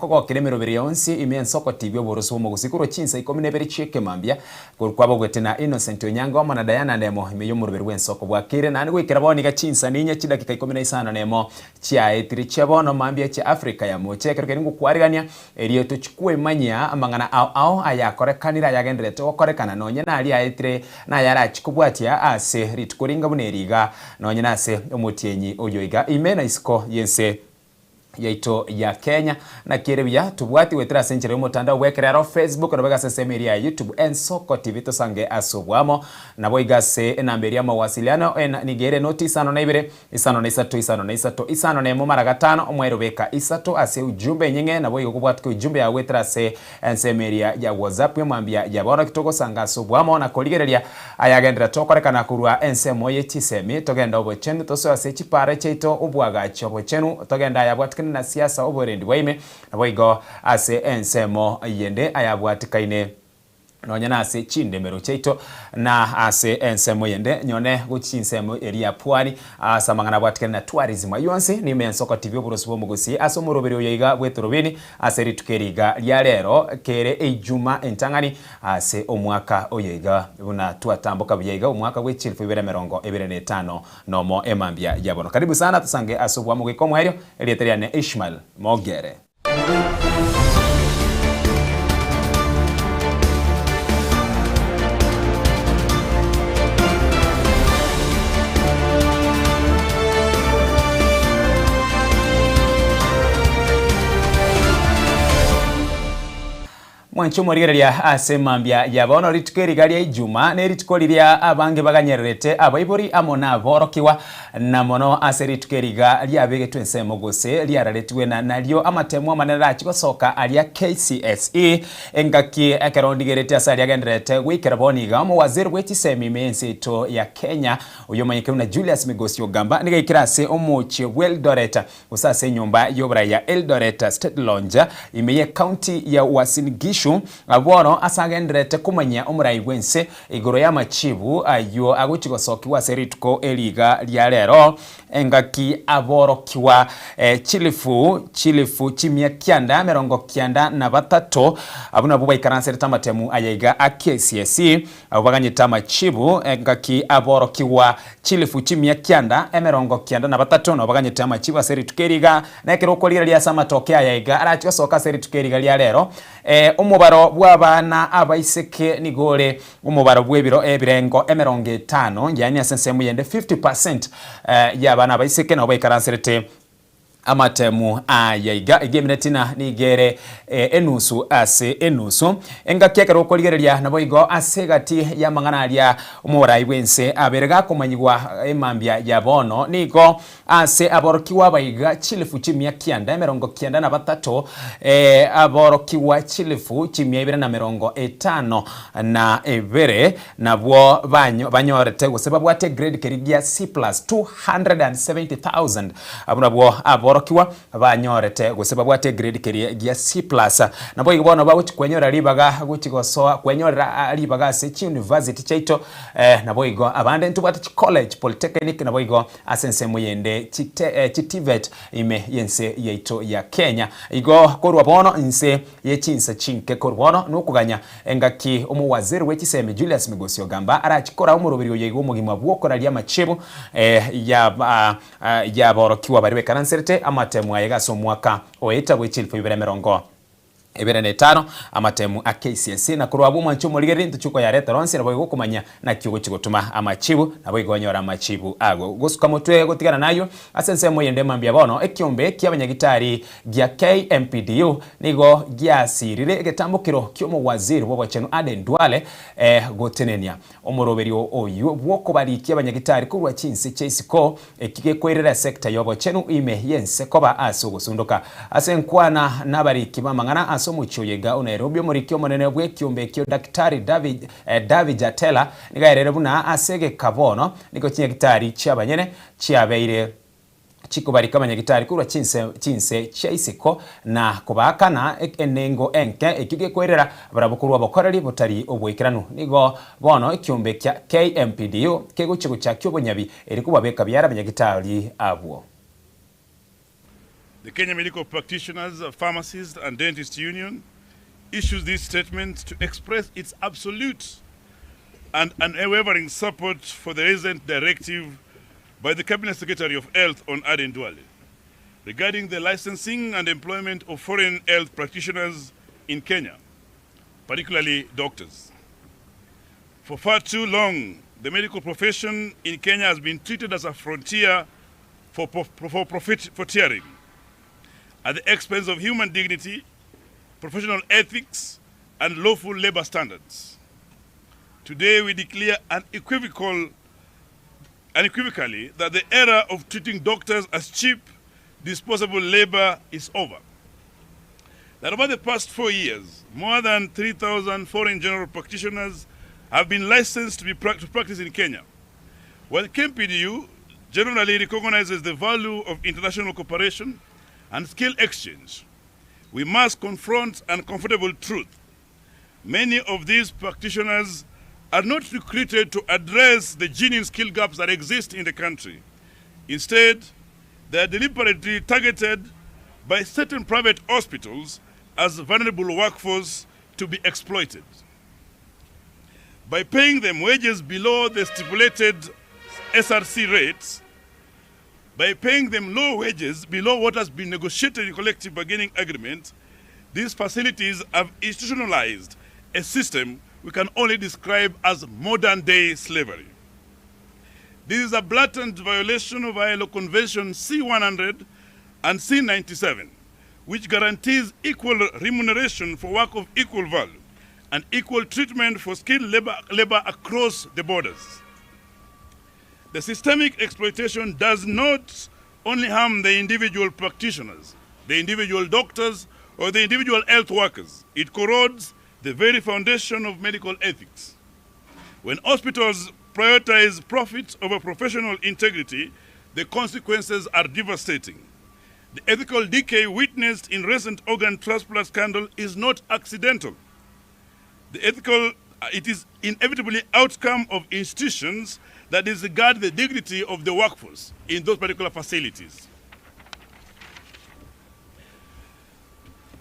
Kogokera emeroberi yonsi ime ensoko tibia oboroso bw'omogusi korwa chinsa ikomi na ibere chi'ekemambia, korwa kwabogwete na Innocent Onyango amo na Diana Ndemo ime y'omoroberi bw'ensoko bwakire naende goikera bono iga chinsa ninye chidakika ikomi na isano nemo chiaetire chia bono mambia chia Africa ya mocha ekero keria ngokwarigania erio tochi kwemanyia amang'ana ao ao ayakorekanire ayagendererete gokorekana nonye naria aetire nayarachi kobwatia ase rituko ringa buna eri iga nonye nase omotienyi oyo iga ime na isiko y'ense yaito ya Kenya. Naki ere buya tobwati goetera ase enchera y'omotandao bw'ekerero, Facebook, naboigo ase ensemo eria ya YouTube, Ensoko TV tosange ase oboamo. Naboigo ase enamba eria y'amawasiliano ena nigo ere noti isano na ibere, isano na isato, isano na isato, isano na emo mara gatano, omwero beka isato ase ujumbe enyeng'e, naboigo kobwatuka ujumbe yao goetera ase ensemo eria ya WhatsApp emambia ya bono ki togosanga ase oboamo na korigereria Ayagenderere tokorekana korwa ensemo ye chisemi, togende obochenu, tosoe ase chipaara chiaito obwagachi obochenu, togende ayabwatikane na siasa oborendi bwaime, naboigo ase ensemo yende ayabwatikaine nonya nase chindemero chiaito, na ase ensemo yende nyone gochia chinsemo eria ya pwani, ase amang'ana abwatikane na tourism. Ayio onsi nime ensoko TV oborosi bw'omogusi ase omoroberi oyo iga bw'etorobini ase rituko eri iga ria rero kere Eijuma entang'ani Ase omwaka oyo iga, buna twatamboka buya iga omwaka bwe chilifu ibere emerongo ebere na etano nomo emambia ya bono. Karibu sana tosange ase oboamo goika omoerio. Erieta riane Ishmael Mogere. Mwanche omorigereria ase mambia ya bono rituko eriga ria Ijuma nerituko riria abange baganyererete abaibori amo naborokigwa, na mono ase rituko eriga riabegetwe ensemo gose riararetigwe na nario amatemo amanene arachi gosoka aria KCSE engaki ekero ndigereti ase aria agendererete goikera bono iga omowaziri bwe chisemi ime y'ense yaito ya Kenya oyio omanyekire buna Julius Migosi Ogamba nigo aikire ase omochie bw'Eldoret gose ase enyomba y'oborai ya Eldoret State Lounge ime y'ecounty ya Uasin Gishu, bono ase agendererete komanyia omorai bw'ense igoro y'amachibu ayio agochia gosokigwa ase rituko eri iga ria rero, engaki aborokigwa chilifu chilifu chimia kianda emerongo kianda na batato abwo nabwo baikaranserete amatemu aya iga a KCSE. Abwo baganyete amachibu engaki aborokigwa chilifu chimia kianda, emerongo kianda na batato, nabo baganyete amachibu ase rituko eri iga, na ekero okorigereria ase amatoke aya iga arache gosoka ase rituko eri iga ria rero, omobaro bw'abana abaiseke nigo ore omobaro bw'ebiro ebirengo emerongo etano, yaani ase ensemo eyende 50% y'abana abaiseke nabo baikaranserete Amatemu aya iga iga eminetina nigo ere enusu ase enusu. Engaki ekero okorigereria naboigo ase egati y'amang'ana aria omorai bw'ense abere gakomanyigwa emambia ya bono nigo ase aborokigwa abaiga chilifu chimia kianda emerongo kianda na batato aborokigwa chilifu chimia ibere na merongo etano na ibere nabwo banyorete gose babwate grade keria gia C plus 270,000. Abwo nabwo aborokigwa banyorete gose babwate egrade keria gia C plus. Naboigo bono bagochia kwenyorera ribaga gochia gosoa kwenyorera ribaga ase chiuniversity chiaito naboigo abande ntobwate chicollege, polytechnic naboigo ase ensemo yende chite chiTVET ime yense yaito ya Kenya. Igo korwa bono inse ye chinsa chinke korwa bono nokoganya engaki omowaziri bwe chisemi Julius Migosi Ogamba arachie koraa omoroberi oyo iga omogima bwokoraria amachibu ya Y'aborokigwa baria baikaranserete amatemu aye ase omwaka oeta bwe chilifu ibere emerongo ebere na etano, amatemu a KCSE, na korwa abwo omwanche omorigereria intochie koyaretera onsi, naboigo okomanya naki ogochia gotoma amachibu, naboigo onyore amachibu ago. Gosuka motwe gotigana nayio, ase ensemo eyende mambia bono, ekiombe ki'abanyagitari gia KMPDU nigo giasirire egetambokero ki'omowaziri bw'obochenu Aden Duale gotenenia Omoroberio oyio bw'okobarikia abanyagitari korwa chinse chia isiko, eki gekoirera esecta y'obochenu ime y'ense koba ase ogosundoka. Ase enkwana nabariki b'amang'ana ase omochie oyo iga o Nairobi, omoriki omonene bw'ekiombe ekio Daktari Davija Tella nigo aerere buna ase egeka bono nigo chinyagitari chi'abanyene chiabeire chikobarika abanyagitari korwa chinse chinse chia isiko na kobaakana enengo enke, ekio gekoirera barabwo korwa obokoreri botari oboikeranu. Nigo bono ekiombe kia KMPDU kegochia gochakia obonyabi eri kobabeka biara abanyagitari abwo. The Kenya Medical Practitioners, Pharmacists and Dentists Union issues this statement to express its absolute and unwavering support for the recent directive by the Cabinet Secretary of Health on Aden Duale regarding the licensing and employment of foreign health practitioners in Kenya, particularly doctors. For far too long, the medical profession in Kenya has been treated as a frontier for, for profiteering at the expense of human dignity, professional ethics, and lawful labor standards. Today, we declare unequivocal, unequivocally that the era of treating doctors as cheap, disposable labor is over. That over the past 4 years, more than 3,000 foreign general practitioners have been licensed to practice in Kenya. While KMPDU generally recognizes the value of international cooperation and skill exchange, we must confront uncomfortable truth. Many of these practitioners are not recruited to address the genuine skill gaps that exist in the country. Instead, they are deliberately targeted by certain private hospitals as vulnerable workforce to be exploited. By paying them wages below the stipulated SRC rates, by paying them low wages below what has been negotiated in collective bargaining agreement, these facilities have institutionalized a system we can only describe as modern day slavery. This is a blatant violation of ILO Convention C100 and C97, which guarantees equal remuneration for work of equal value and equal treatment for skilled labor across the borders. The systemic exploitation does not only harm the individual practitioners, the individual doctors, or the individual health workers, it corrodes the very foundation of medical ethics. When hospitals prioritize profit over professional integrity, the consequences are devastating. The ethical decay witnessed in recent organ transplant scandal is not accidental. It is inevitably outcome of institutions that disregard the dignity of the workforce in those particular facilities.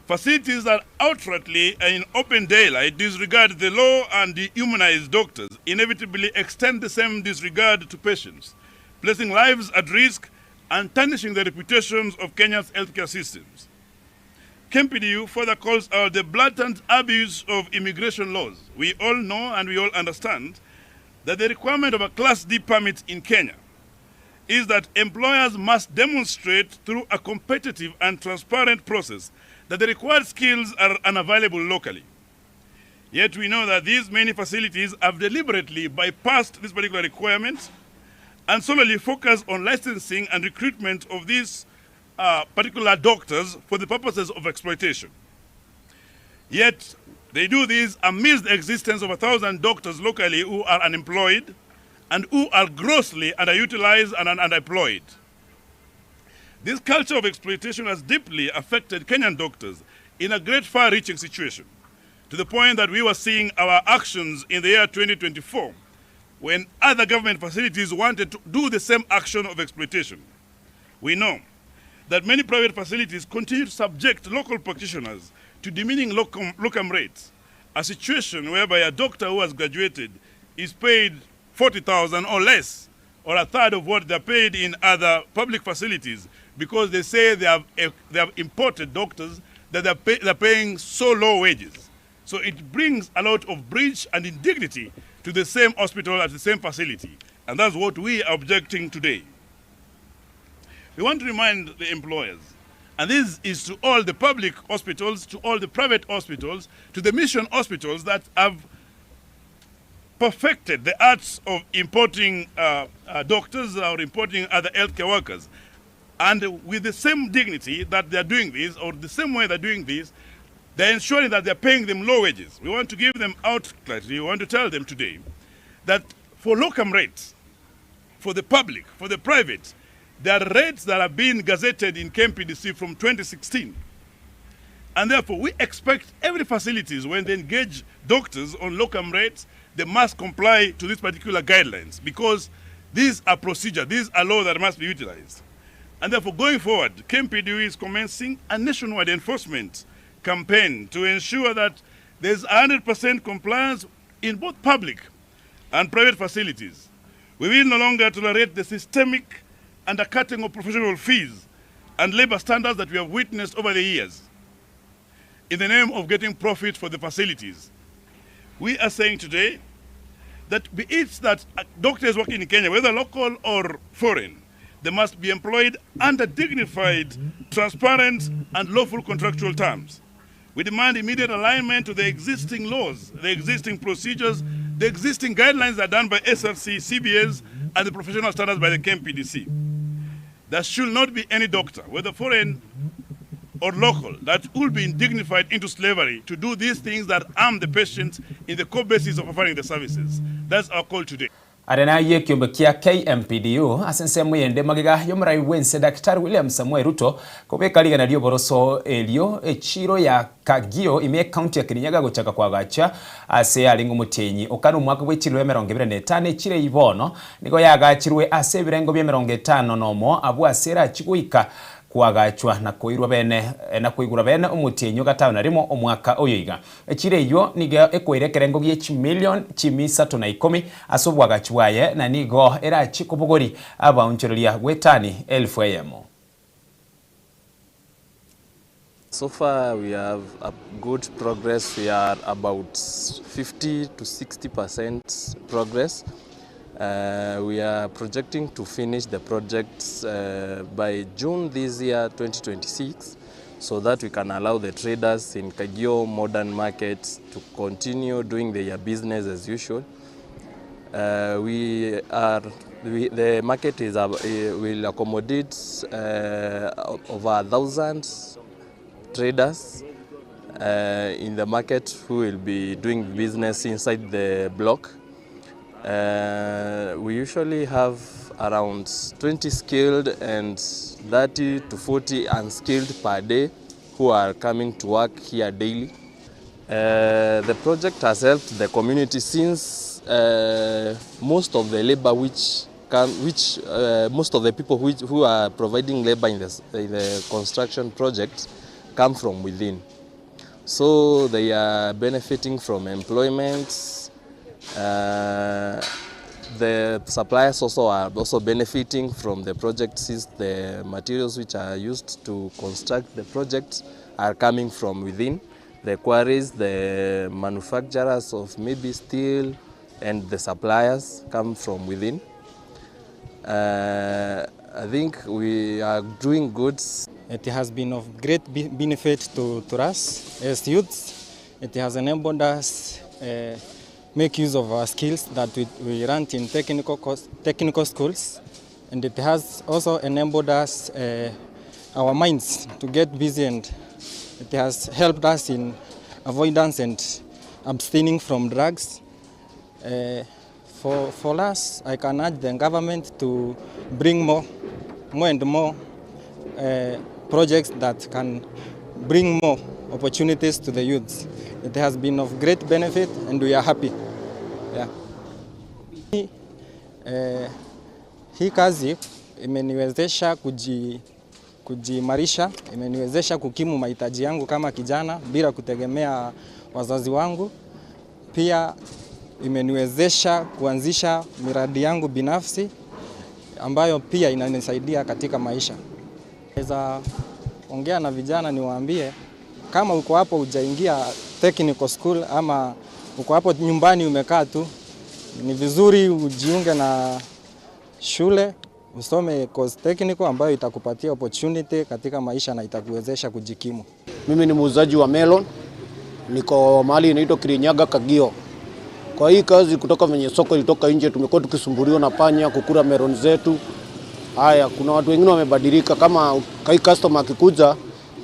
Facilities that outrightly and in open daylight disregard the law and dehumanize doctors inevitably extend the same disregard to patients, placing lives at risk and tarnishing the reputations of Kenya's healthcare systems. KMPDU further calls out the blatant abuse of immigration laws. We all know and we all understand that the requirement of a Class D permit in Kenya is that employers must demonstrate through a competitive and transparent process that the required skills are unavailable locally. Yet we know that these many facilities have deliberately bypassed this particular requirement and solely focus on licensing and recruitment of these particular doctors for the purposes of exploitation. Yet they do this amidst the existence of 1,000 doctors locally who are unemployed and who are grossly underutilized and underemployed. This culture of exploitation has deeply affected Kenyan doctors in a great far-reaching situation, to the point that we were seeing our actions in the year 2024 when other government facilities wanted to do the same action of exploitation. We know that many private facilities continue to subject local practitioners to demeaning locum rates, a situation whereby a doctor who has graduated is paid 40,000 or less, or a third of what they're paid in other public facilities, because they say they have imported doctors that they're paying so low wages. So it brings a lot of breach and indignity to the same hospital at the same facility. And that's what we are objecting today. We want to remind the employers, and this is to all the public hospitals, to all the private hospitals, to the mission hospitals that have perfected the arts of importing doctors or importing other healthcare workers. And with the same dignity that they're doing this, or the same way they're doing this, they're ensuring that they're paying them low wages. We want to give them out clarity. We want to tell them today that for locum rates, for the public, for the private, there are rates that have been gazetted in KMPDC from 2016. And therefore, we expect every facilities, when they engage doctors on locum rates, they must comply to these particular guidelines, because these are procedure, these are law that must be utilized. And therefore, going forward, KMPDU is commencing a nationwide enforcement campaign to ensure that there's 100% compliance in both public and private facilities. We will no longer tolerate the systemic undercutting of professional fees and labor standards that we have witnessed over the years in the name of getting profit for the facilities. We are saying today that be it that doctors working in Kenya, whether local or foreign, they must be employed under dignified, transparent, and lawful contractual terms. We demand immediate alignment to the existing laws, the existing procedures, the existing guidelines that are done by SRC, CBS, and the professional standards by the KMPDC. There should not be any doctor, whether foreign or local, that will be indignified into slavery to do these things that harm the patients in the core basis of offering the services. That's our call today. Are nayio ekiombe kia KMPDU ase ensemo eyende magega y'omorai bw'ense Daktari William Samoei Ruto kobeka rigena ri'oboroso erio echiro ya Kagio ime y'ecounty ya Kirinyaga gochaka koagacha ase arenge omotienyi okane omwaka bwe chilifu 25 echiro eyio bono nigo yaagachirwe ase ebirengo bia 51 abwo ase erachie goika koagachwa na koirwa bene na koigurwa bene omotienyi o gatano na rimo omwaka oyo iga. Echiro eyio nigo ekoira ekerengo gie chimilion chimi isato na ikomi ase obwagachi bwaye, na nigo erachie kobogoria abaonchoreria gw'etani 1,000. So far we have a good progress, we are about 50 to 60% progress. We are projecting to finish the project by June this year 2026 so that we can allow the traders in Kagio Modern Market to continue doing their business as usual. We are, we, the market is, will accommodate over 1,000 traders in the market who will be doing business inside the block. We usually have around 20 skilled and 30 to 40 unskilled per day who are coming to work here daily. The project has helped the community since most of the labor which come, which most of the people which, who are providing labor in the construction project come from within. So they are benefiting from employment. The suppliers also are also benefiting from the project since the materials which are used to construct the project are coming from within. The quarries, the manufacturers of maybe steel and the suppliers come from within. I think we are doing good. It has been of great benefit to us as youths. It has enabled us make use of our skills that we learned in technical schools, and it has also enabled us our minds to get busy, and it has helped us in avoidance and abstaining from drugs. For us, I can urge the government to bring more and more projects that can bring more opportunities to the youths. It has been of great benefit and we are happy. Hii kazi imeniwezesha kujiimarisha, imeniwezesha kukimu mahitaji yangu kama kijana bila kutegemea wazazi wangu. Pia imeniwezesha kuanzisha miradi yangu binafsi ambayo pia inanisaidia katika maisha. Naweza ongea na vijana niwaambie kama uko hapo hujaingia technical school ama uko hapo nyumbani umekaa tu, ni vizuri ujiunge na shule usome course technical ambayo itakupatia opportunity katika maisha na itakuwezesha kujikimu. Mimi ni muuzaji wa melon, niko mahali inaitwa Kirinyaga Kagio. Kwa hii kazi kutoka venye soko ilitoka nje, tumekuwa tukisumbuliwa na panya kukula melon zetu. Haya, kuna watu wengine wamebadilika, kama kai customer akikuja,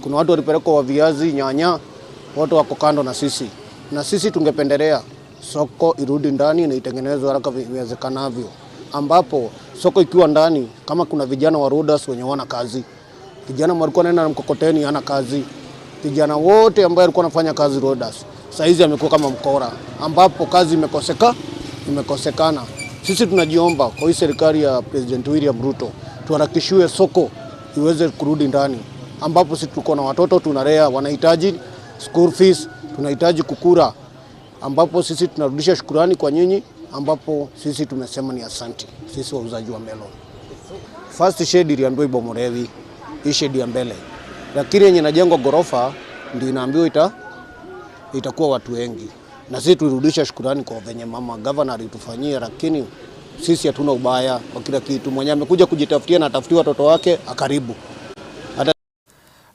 kuna watu walipelekwa wa viazi, nyanya, watu wako kando na sisi. Na sisi tungependelea soko irudi ndani na itengenezwe haraka iwezekanavyo. Ambapo soko ikiwa ndani, kama kuna vijana wa Rodas wenye wana kazi, vijana walikuwa wanaenda na mkokoteni hana kazi, vijana wote ambao walikuwa wanafanya kazi Rodas saizi amekuwa kama mkora, ambapo kazi imekosekana. Sisi tunajiomba kwa hii serikali ya President William Ruto tuharakishiwe soko iweze kurudi ndani, ambapo sisi tuko na watoto tunalea, wanahitaji school fees, tunahitaji kukura, ambapo sisi tunarudisha shukurani kwa nyinyi, ambapo sisi tumesema ni asanti, sisi wauzaji wa melon. First shed iliambiwa ibomolewi, hii shed ya mbele, lakini yenye inajengwa ghorofa ndio inaambiwa itakuwa watu wengi, na sisi tulirudisha shukurani kwa venye mama governor alitufanyia, lakini sisi hatuna ubaya kwa kila kitu. Mwenye amekuja kujitafutia na atafutie watoto wake akaribu.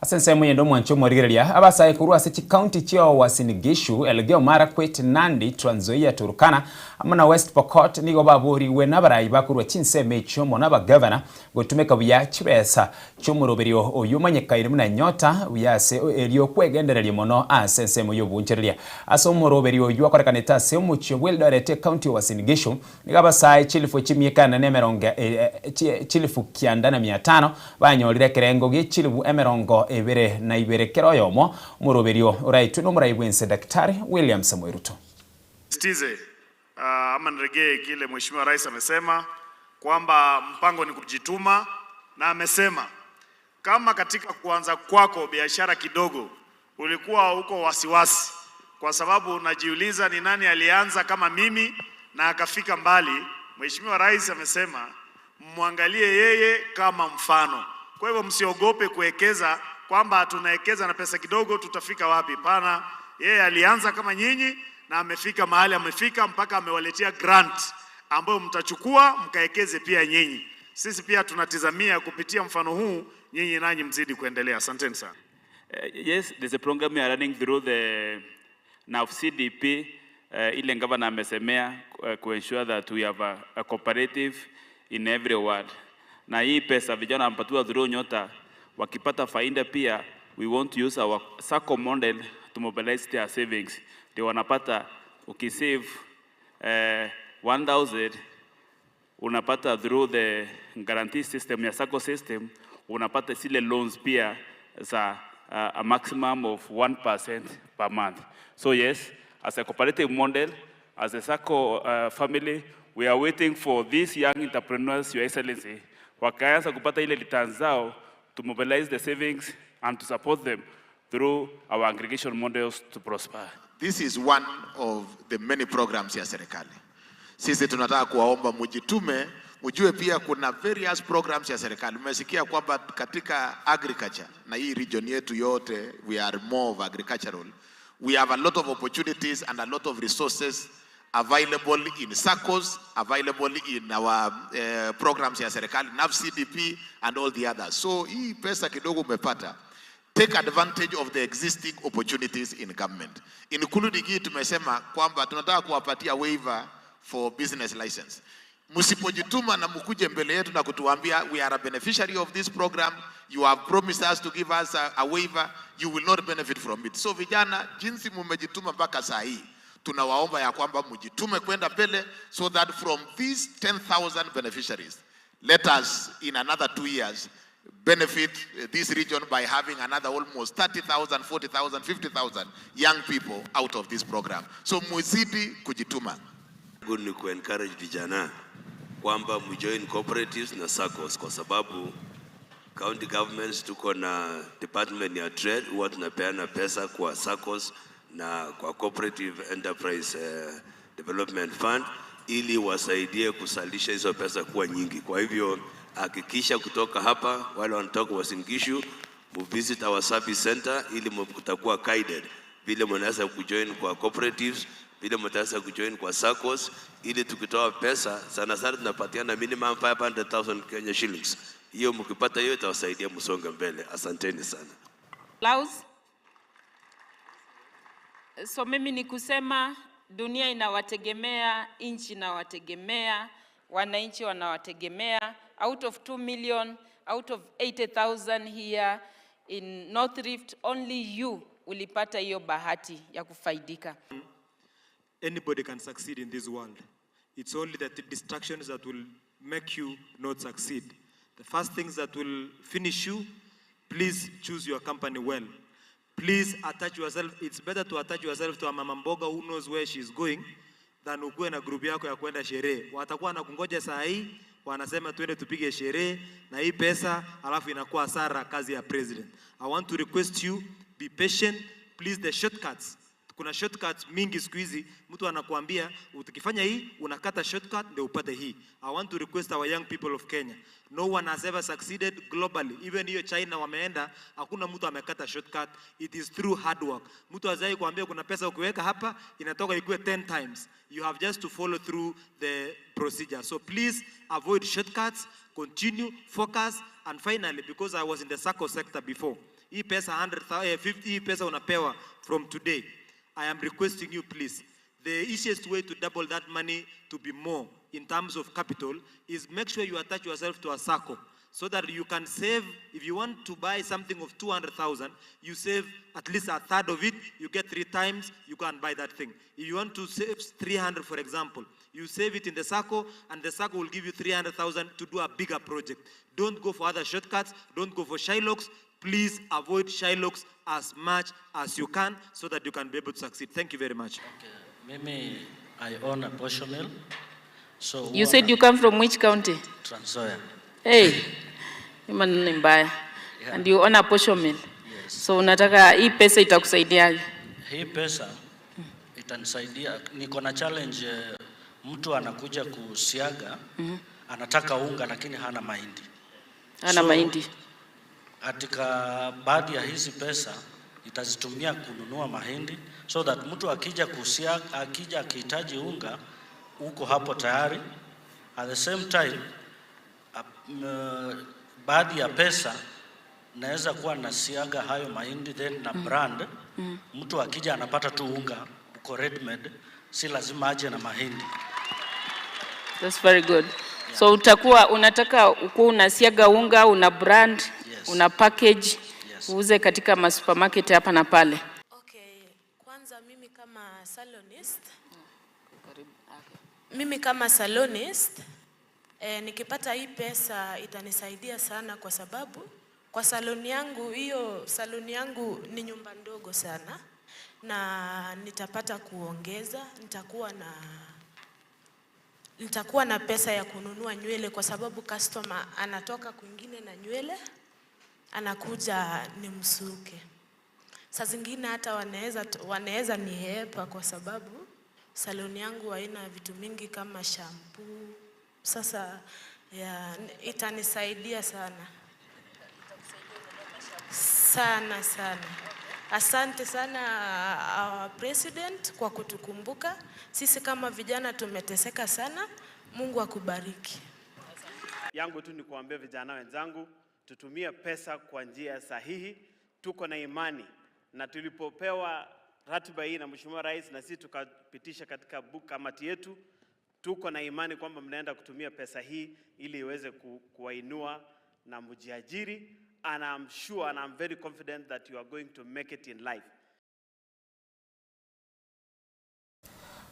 Ase ensemo eyende omwancho omorigereria, abasae korwa ase chicounty chia Uasin Gishu, Elgeyo Marakwet, Nandi, Trans Nzoia, Turkana amo na West Pokot nigo baborigwe nabarai bakorwa chinsemo echio mono abagavana gotumeka buya chibesa chiomoroberio oyio omanyekaine buna Nyota buya ase erio kwegendereria mono ase ensemo y'obonchereria. Ase omoroberio oyio akorekanete ase omochie bw'Eldoret ecounty ya Uasin Gishu, Nigo abasae chilifu chimia kianda na emerongo chilifu kianda na mia tano banyorire ekerengo gie chilifu 22 kera oyomo, omoroberio oraetwe nomorai bw'ense Daktari William Samoei Ruto. Sisitize ama niregee kile Mheshimiwa Rais amesema kwamba mpango ni kujituma, na amesema kama katika kuanza kwako biashara kidogo ulikuwa uko wasiwasi, kwa sababu unajiuliza ni nani alianza kama mimi na akafika mbali. Mheshimiwa Rais amesema mwangalie yeye kama mfano. Kwa hivyo msiogope kuwekeza kwamba tunawekeza na pesa kidogo tutafika wapi. Pana, yeye alianza kama nyinyi na amefika mahali amefika, mpaka amewaletea grant ambayo mtachukua mkaekeze pia nyinyi. Sisi pia tunatizamia kupitia mfano huu, nyinyi nanyi mzidi kuendelea. Asanteni sana. Yes, there's a program we are running through the NAF CDP ile governor amesemea ku ensure that we have a cooperative in every ward. Na hii pesa vijana wanapatiwa through Nyota, wakipata faida pia we want to use our SACCO model to mobilize their savings. Ndio wanapata ukisave 1000 unapata through the guarantee system ya SACCO system unapata zile loans pia za a maximum of 1% per month. So yes, as a cooperative model, as a SACCO family, we are waiting for these young entrepreneurs, Your Excellency, wakaanza kupata ile returns zao to mobilize the savings and to support them through our aggregation models to prosper. This is one of the many programs ya serikali. Sisi tunataka kuwaomba mujitume, mujue pia kuna various programs ya serikali. Mmesikia kwamba katika agriculture na hii region yetu yote we are more of agricultural. We have a lot of opportunities and a lot of resources available in SACCOs, available in our programs ya serikali, NAF CDP and all the others. So hii pesa kidogo umepata, take advantage of the existing opportunities in government, including hii tumesema kwamba tunataka kuwapatia waiver for business license. Msipojituma na mkuje mbele yetu na kutuambia we are a beneficiary of this program, you have promised us to give us a waiver, you will not benefit from it. So vijana, jinsi mumejituma mpaka saa hii, tunawaomba ya kwamba mjitume kwenda mbele so that from these 10,000 beneficiaries, let us in another 2 years benefit this region by having another almost 30,000, 40,000, 50,000 young people out of this program. So muzidi kujituma. Good ni kuencourage vijana kwamba mjoin cooperatives na SACCOs kwa sababu county governments tuko na department ya trade, huwa tunapeana pesa kwa SACCOs na kwa cooperative enterprise development fund ili wasaidie kusalisha hizo pesa kuwa nyingi. Kwa hivyo hakikisha kutoka hapa, wale wanatoka Uasin Gishu, visit our service center ili mtakuwa guided vile mnaweza kujoin kwa cooperatives, vile mtaweza kujoin kwa SACCOs, ili tukitoa pesa sana sana tunapatiana minimum 500,000 Kenya shillings. Hiyo mkipata hiyo itawasaidia msonge mbele. Asanteni sana. Laus. So mimi ni kusema dunia inawategemea, nchi inawategemea, wananchi wanawategemea. Out of 2 million, out of 80,000 here in North Rift, only you ulipata hiyo bahati ya kufaidika. Anybody can succeed in this world. It's only the distractions that will make you not succeed. The first things that will finish you, please choose your company well. Please attach yourself. It's better to attach yourself to a mama mboga who knows where she's going than ukuwe na group yako ya kwenda sherehe. Watakuwa na kungoja saa hii. wanasema twende tupige sherehe na hii pesa, alafu inakuwa hasara kazi ya president. I want to request you be patient please, the shortcuts kuna shortcuts mingi siku hizi, mtu anakuambia ukifanya hii unakata shortcut ndio upate hii. I want to request our young people of Kenya, no one has ever succeeded globally, even hiyo China wameenda, hakuna mtu amekata shortcut. It is through hard work. Mtu azai kuambia kuna pesa ukiweka hapa inatoka ikuwe 10 times. You have just to follow through the procedure. So please avoid shortcuts, continue, focus, and finally, because I was in the SACCO sector before, hii pesa 100, 50, hii pesa unapewa from today I am requesting you please, the easiest way to double that money to be more in terms of capital is make sure you attach yourself to a SACCO so that you can save. If you want to buy something of 200,000, you save at least a third of it, you get 3 times, you can buy that thing. If you want to save 300, for example, you save it in the SACCO and the SACCO will give you 300,000 to do a bigger project. Don't go for other shortcuts, don't go for Shylocks. Please avoid Shylocks as much as you can so that you can be able to succeed. Thank you very much. Okay. Mimi, I own a posho mill. So You said you come from which county? Trans Nzoia. Hey, hii maneno ni mbaya. Yeah. And you own a posho mill. Yes. So unataka hii pesa itakusaidiaje? Hii pesa itanisaidia. Niko na challenge, mtu anakuja kusiaga anataka unga lakini hana mahindi. Hana So, mahindi. Katika baadhi ya hizi pesa nitazitumia kununua mahindi so that mtu akija kusiaga, akija akihitaji unga uko hapo tayari. At the same time baadhi ya pesa naweza kuwa nasiaga hayo mahindi then na brand mtu akija anapata tu unga uko ready made, si lazima aje na mahindi. That's very good. So utakuwa unataka ukuwa unasiaga unga, una brand, Yes. una package, Yes. uuze katika masupermarket hapa na pale. Okay, kwanza mimi kama salonist, mimi kama salonist nikipata hii pesa itanisaidia sana kwa sababu kwa saloni yangu hiyo, saloni yangu ni nyumba ndogo sana na nitapata kuongeza, nitakuwa na pesa ya kununua nywele kwa sababu customer anatoka kwingine na nywele anakuja nimsuke. Saa zingine hata wanaweza nihepa kwa sababu saloni yangu haina vitu mingi kama shampoo. Sasa ya, itanisaidia sana sana sana. Asante sana our president kwa kutukumbuka. Sisi kama vijana tumeteseka sana. Mungu akubariki. Yangu tu ni kuambia vijana wenzangu tutumie pesa kwa njia sahihi. Tuko na imani na tulipopewa ratiba hii na Mheshimiwa Rais na sisi tukapitisha katika kamati yetu, tuko na imani kwamba mnaenda kutumia pesa hii ili iweze kuwainua na mjiajiri, and I'm sure and I'm very confident that you are going to make it in life.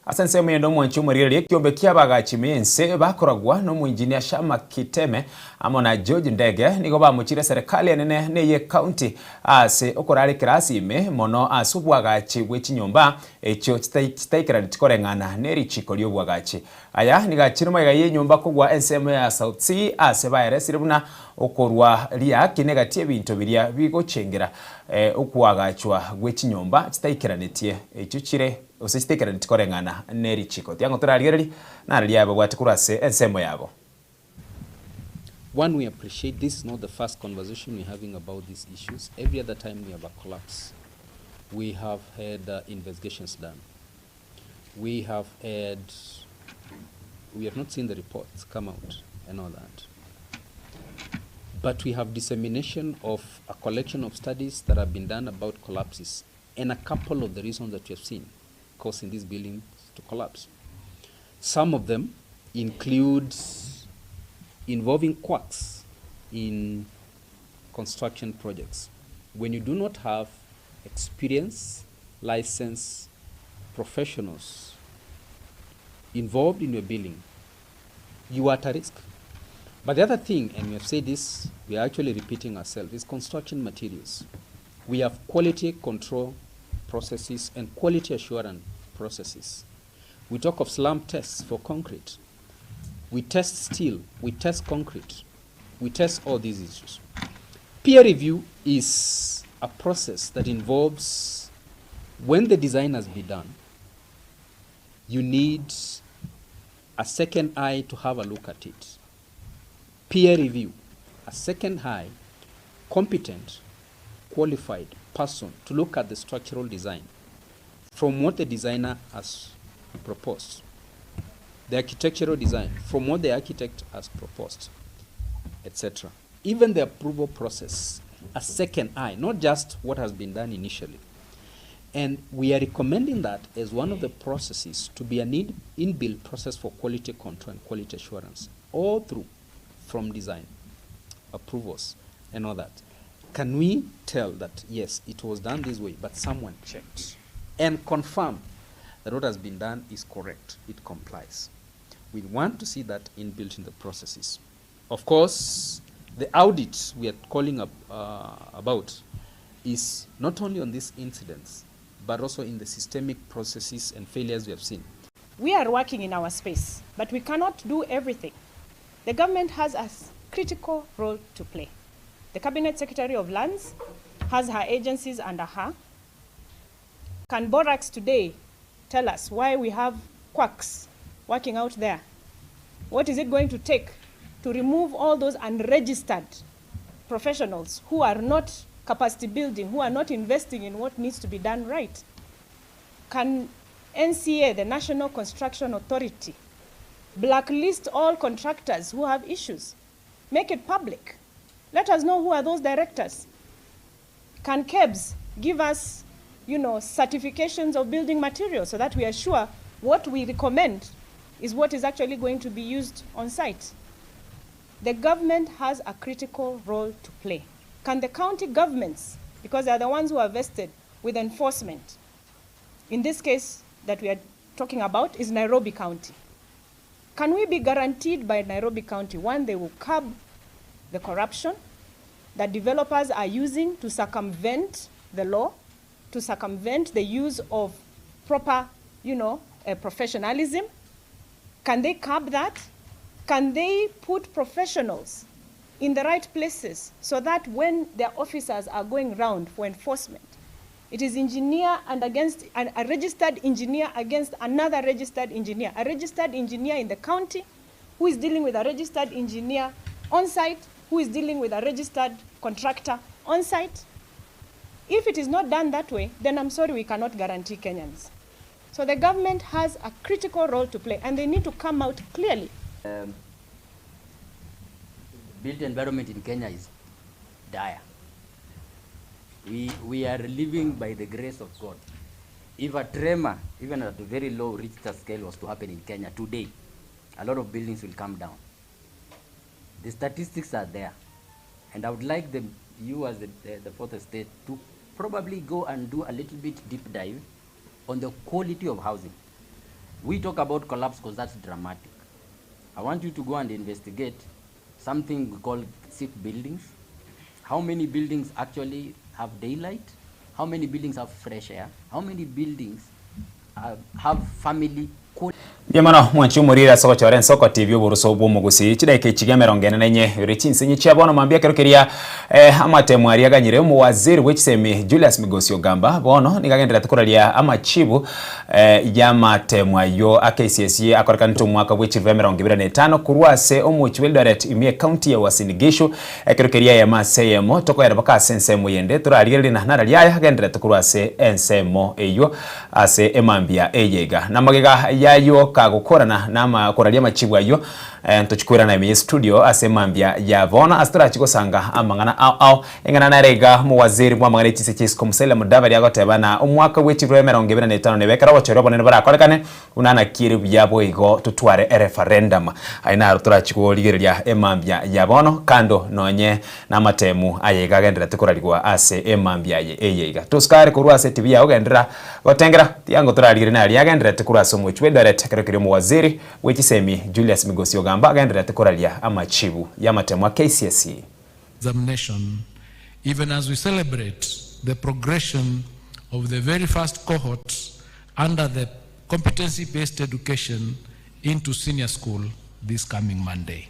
Ase ensemo eyende omwanchi omorigereria ekiombe ki'abagachi b'ense bakoragwa n'omoinjinia Shammah Kiteme amo na George Ndege nigo bamochire eserekari enene na eye county ase okorara ekerasi ime mono ase obwagachi bwe chinyomba echio chitaikeraneti koreng'ana ne richiko ri'obwagachi. Aya nigo achire magega y'enyomba kogwa ensemo ya South C ase baeresire buna okorwa riaki negati ebinto biria bigochengera okoagachwa gwe chinyomba chitaikeranetie echio chire gose chitaikeraneti koreng'ana ne richiko. Tiang'o torarigererie nare riaye babwate korwa ase ensemo yabo. One, we appreciate this is not the first conversation we're having about these issues. Every other time we have a collapse, we have had investigations done. We have not seen the reports come out. But we have dissemination of a collection of studies that have been done about collapses and a couple of the reasons that we have seen causing these buildings to collapse. Some of them include involving quacks in construction projects. When you do not have experienced, licensed professionals involved in your building, you are at a risk. But the other thing, and we have said this, we are actually repeating ourselves, is construction materials. We have quality control processes and quality assurance processes. We talk of slump tests for concrete. We test steel, we test concrete, we test all these issues. Peer review is a process that involves when the design has been done, you need a second eye to have a look at it. Peer review, a second eye, competent, qualified person to look at the structural design from what the designer has proposed, the architectural design from what the architect has proposed, etc. Even the approval process, a second eye, not just what has been done initially. And we are recommending that as one of the processes to be an inbuilt process for quality control and quality assurance, all through from design, approvals, and all that. Can we tell that, yes, it was done this way, but someone checked and confirmed that what has been done is correct, it complies. We want to see that inbuilt in the processes. Of course, the audit we are calling up, about is not only on these incidents, but also in the systemic processes and failures we have seen. We are working in our space, but we cannot do everything. The government has a critical role to play. The Cabinet Secretary of Lands has her agencies under her. Can Borax today tell us why we have quacks working out there? What is it going to take to remove all those unregistered professionals who are not capacity building, who are not investing in what needs to be done right? Can NCA, the National Construction Authority, blacklist all contractors who have issues? Make it public. Let us know who are those directors. Can KEBS give us certifications of building materials so that we are sure what we recommend is what is actually going to be used on site? The government has a critical role to play. Can the county governments, because they are the ones who are vested with enforcement, in this case that we are talking about is Nairobi County. Can we be guaranteed by Nairobi County, one, they will curb the corruption that developers are using to circumvent the law, to circumvent the use of proper professionalism? Can they curb that? Can they put professionals in the right places so that when their officers are going round for enforcement, it is engineer and against an, a registered engineer against another registered engineer, a registered engineer in the county who is dealing with a registered engineer on site, who is dealing with a registered contractor on site? If it is not done that way, then I'm sorry, we cannot guarantee Kenyans. So the government has a critical role to play, and they need to come out clearly. Built environment in Kenya is dire. We are living by the grace of God. If a tremor, even at a very low Richter scale, was to happen in Kenya today, a lot of buildings will come down. The statistics are there. And I would like you as the fourth estate to probably go and do a little bit deep dive on the quality of housing. We talk about collapse because that's dramatic. I want you to go and investigate something we call sick buildings. How many buildings actually have daylight? How many buildings have fresh air? How many buildings have family quality? Yamano mwanchi umurira soko chore soko TV oburuso bw'omugusi chidaika echiga emerongo ene na enye ore chinsinyi chia bono mambia kero keria amatemo aria aganyire omuwaziri bw'echisemi Julius Migosi Ogamba bono nigagenderete koraria amachibu y'amatemo ayo a KCSE akorekanete omwaka bw'echiribu emerongo ibere na etano korwa ase omochi bwa Eldoret ime county ya Uasin Gishu ekero keria eyemo ase eyemo tokoera baka ase ensemo yende torarigereria na nararia aya agenderete korwa ase ensemo eywo ase emambia eyeiga namagega yayo kagukorana nama koraria machibu ayo ntochikwirana ime studio ase mambia ya bona asitarachi gosanga amang'ana ao ao eng'ana narega muwaziri bwa mang'ana echise chisiko Musalia Mudavadi agoteba na omwaka bw'echirwe emerongo ebere na etano nebekera obochori obonene borakorekane buna nakiri buya boigo totware ereferendum aye naro torachi korigereria emambia ya bono kando nonye namatemu aye gagenderete korarigwa ase emambia aye eyeiga tosikare korwa ase TV yao gendera gotengera tiango torarigere nari agenderete korwa ase omochi bwa Eldoret ekero keri omuwaziri bw'echisemi Julius Migosi Ogamba agenderete koraria amachibu y'amatemu a KCSE. Examination, even as we celebrate the progression of the very first cohort under the competency-based education into senior school. this coming Monday.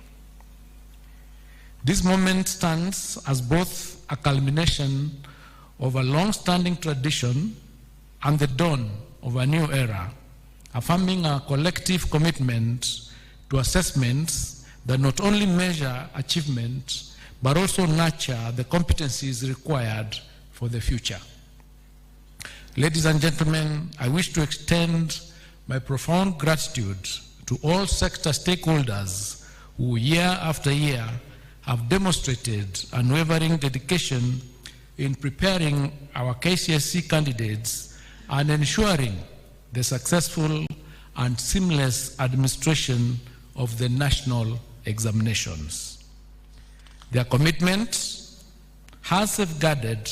This moment stands as both a culmination of a long-standing tradition and the dawn of a new era, affirming our collective commitment to assessments that not only measure achievement, but also nurture the competencies required for the future. Ladies and gentlemen, I wish to extend my profound gratitude to all sector stakeholders who year after year have demonstrated unwavering dedication in preparing our KCSE candidates and ensuring the successful and seamless administration of the national examinations. Their commitment has safeguarded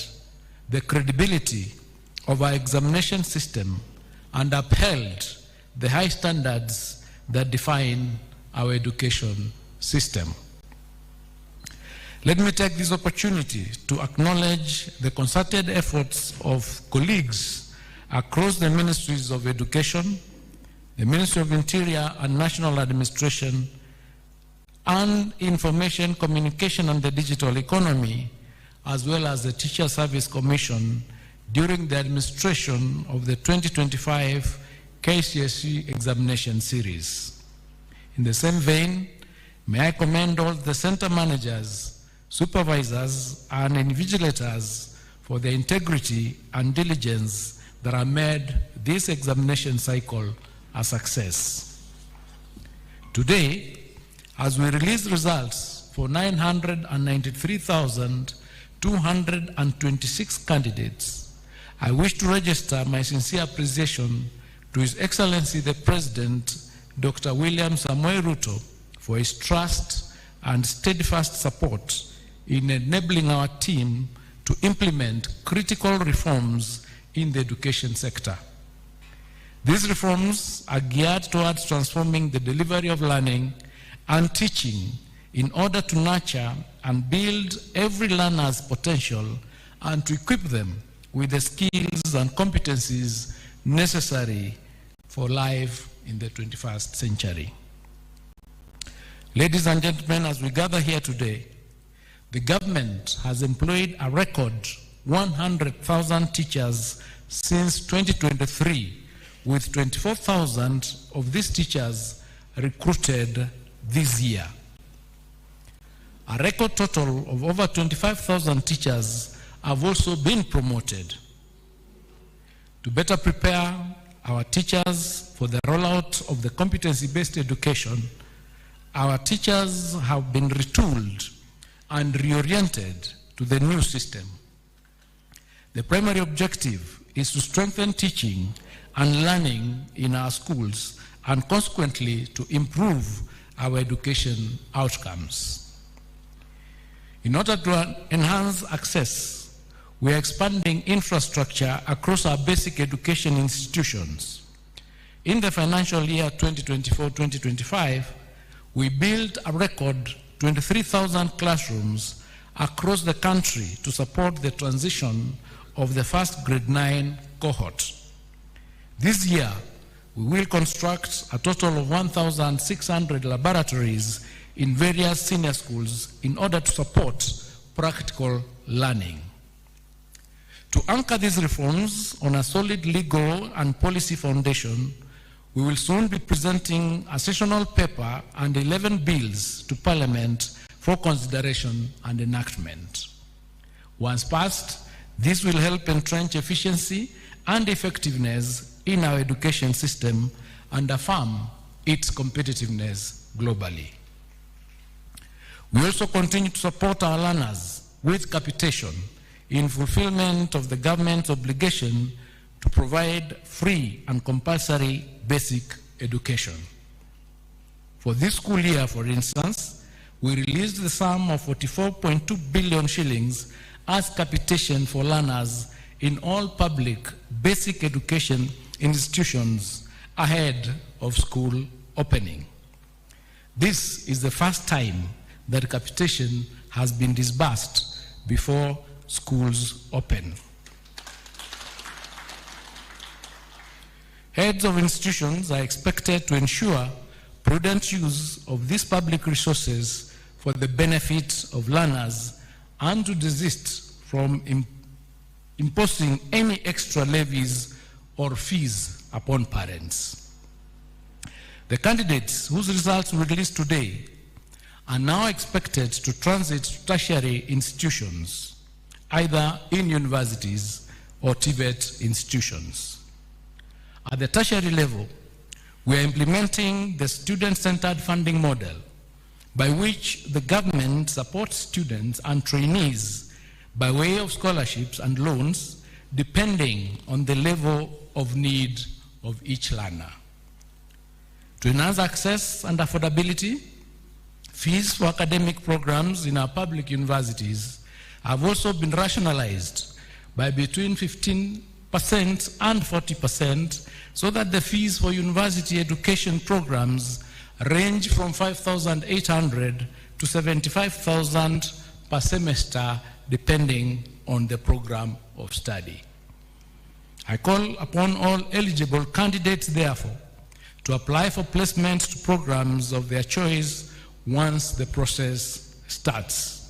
the credibility of our examination system and upheld the high standards that define our education system. Let me take this opportunity to acknowledge the concerted efforts of colleagues across the Ministries of Education, the Ministry of Interior and National Administration, and Information, Communication and the Digital Economy, as well as the Teacher Service Commission during the administration of the 2025 KCSE examination series. In the same vein, may I commend all the center managers, supervisors, and invigilators for their integrity and diligence that have made this examination cycle a success. Today, as we release results for 993,226 candidates, I wish to register my sincere appreciation to His Excellency the President, Dr. William Samoei Ruto, for his trust and steadfast support in enabling our team to implement critical reforms in the education sector. These reforms are geared towards transforming the delivery of learning and teaching in order to nurture and build every learner's potential and to equip them with the skills and competencies necessary for life in the 21st century. Ladies and gentlemen, as we gather here today, the government has employed a record 100,000 teachers since 2023, with 24,000 of these teachers recruited this year. A record total of over 25,000 teachers have also been promoted. To better prepare our teachers for the rollout of the competency-based education, our teachers have been retooled and reoriented to the new system. The primary objective is to strengthen teaching and learning in our schools and consequently to improve our education outcomes. In order to enhance access, we are expanding infrastructure across our basic education institutions. In the financial year 2024-2025, we built a record 23,000 classrooms across the country to support the transition of the first grade 9 cohort. This year, we will construct a total of 1,600 laboratories in various senior schools in order to support practical learning. To anchor these reforms on a solid legal and policy foundation, we will soon be presenting a sessional paper and 11 bills to Parliament for consideration and enactment. Once passed, this will help entrench efficiency and effectiveness in our education system and affirm its competitiveness globally. We also continue to support our learners with capitation in fulfillment of the government's obligation to provide free and compulsory basic education. For this school year, for instance, we released the sum of 44.2 billion shillings as capitation for learners in all public basic education institutions ahead of school opening. This is the first time that capitation has been disbursed before schools open. Heads of institutions are expected to ensure prudent use of these public resources for the benefit of learners and to desist from imposing any extra levies or fees upon parents. The candidates whose results we released today are now expected to transit to tertiary institutions, either in universities or TVET institutions. At the tertiary level, we are implementing the student-centered funding model by which the government supports students and trainees by way of scholarships and loans depending on the level of need of each learner. To enhance access and affordability, fees for academic programs in our public universities have also been rationalized by between 15% and 40% so that the fees for university education programs range from 5,800 to 75,000 per semester depending on the program of study. I call upon all eligible candidates, therefore, to apply for placement to programs of their choice once the process starts.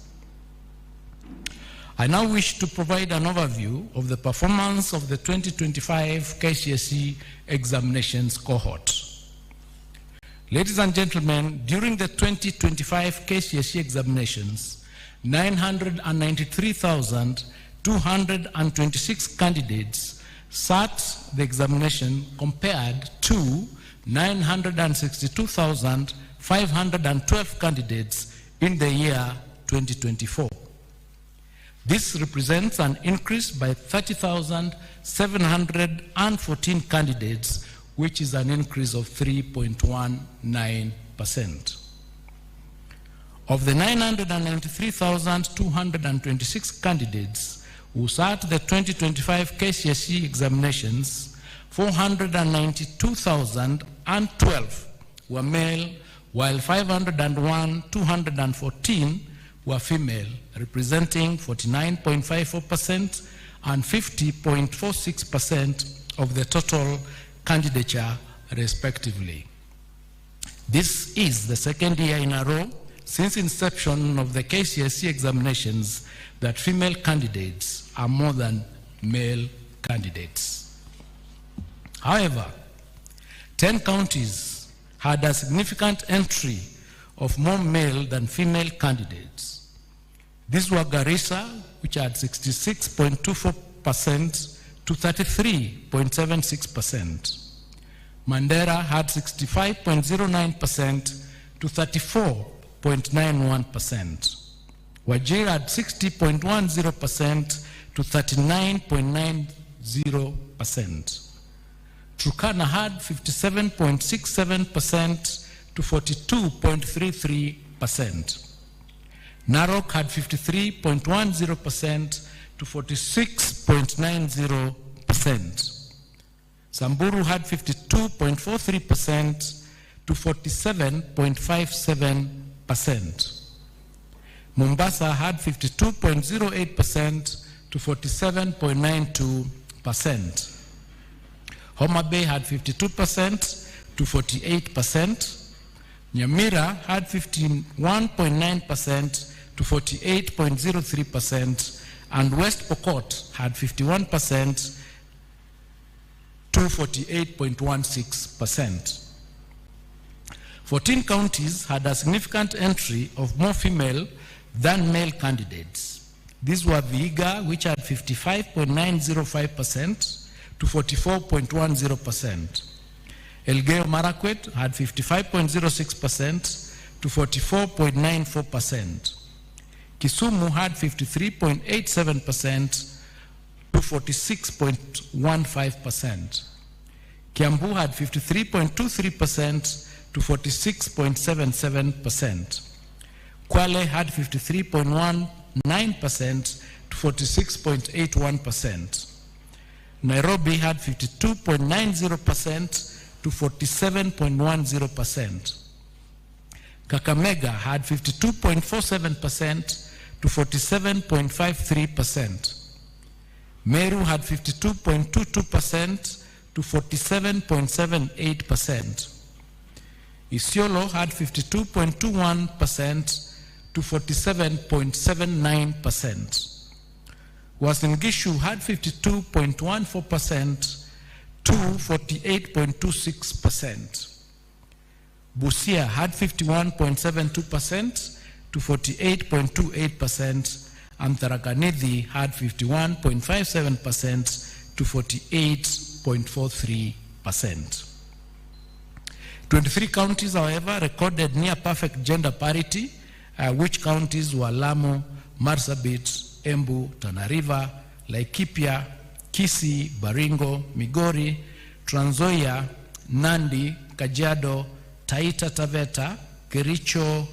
I now wish to provide an overview of the performance of the 2025 KCSE examinations cohort. Ladies and gentlemen, during the 2025 KCSE examinations, 993,226 candidates sat the examination compared to 962,512 candidates in the year 2024. This represents an increase by 30,714 candidates, which is an increase of 3.19%. Of the 993,226 candidates who sat the 2025 KCSE examinations, 492,012 were male, while 501,214 were female, representing 49.54% and 50.46% of the total candidature, respectively. This is the second year in a row since inception of the KCSE examinations that female candidates are more than male candidates. However, 10 counties had a significant entry of more male than female candidates. These were Garissa, which had 66.24% to 33.76%. Mandera had 65.09% to 34.91%. Wajir had 60.10% to 39.90%. Turkana had 57.67% to 42.33%. Narok had 53.10% to 46.90%. Samburu had 52.43% to 47.57%. Mombasa had 52.08% to 47.92%. Homa Bay had 52% to 48%. Nyamira had 51.9% to 48.03%, and West Pokot had 51% to 48.16%. 14 counties had a significant entry of more female than male candidates. These were Vihiga, which had 55.905% to 44.10%. Elgeyo Marakwet had 55.06% to 44.94%. Kisumu had 53.87% to 46.15%. Kiambu had 53.23% to 46.77%. Kwale had 53.19% to 46.81%. Nairobi had 52.90% to 47.10%. Kakamega had 52.47% to 47.53%. Meru had 52.22% to 47.78%. Isiolo had 52.21% to 47.79%. Uasin Gishu had 52.14% to 48.26%. Busia had 51.72% to 48.28%, and Tharaka Nithi had 51.57% to 48.43%. 23 counties, however, recorded near perfect gender parity, which counties were Lamu, Marsabit, Embu, Tana River, Laikipia, Kisii, Baringo, Migori, Trans Nzoia, Nandi, Kajiado, Taita Taveta, Kericho,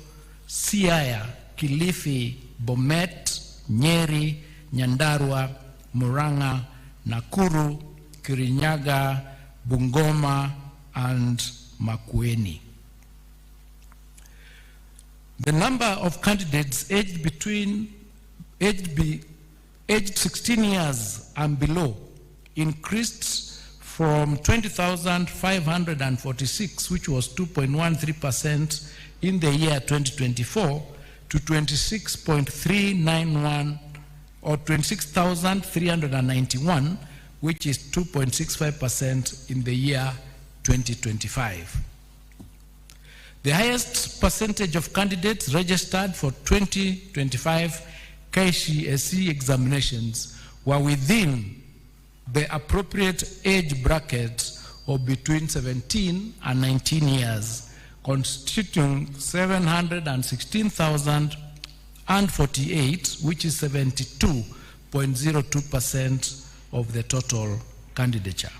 Siaya, Kilifi, Bomet, Nyeri, Nyandarua, Murang'a, Nakuru, Kirinyaga, Bungoma, and Makueni. The number of candidates aged between aged, be, aged 16 years and below increased from 20,546, which was 2.13% in the year 2024, to 26.391 or 26,391, which is 2.65% in the year 2025. The highest percentage of candidates registered for 2025 KCSE examinations were within the appropriate age bracket of between 17 and 19 years, constituting 716,048, which is 72.02% of the total candidature.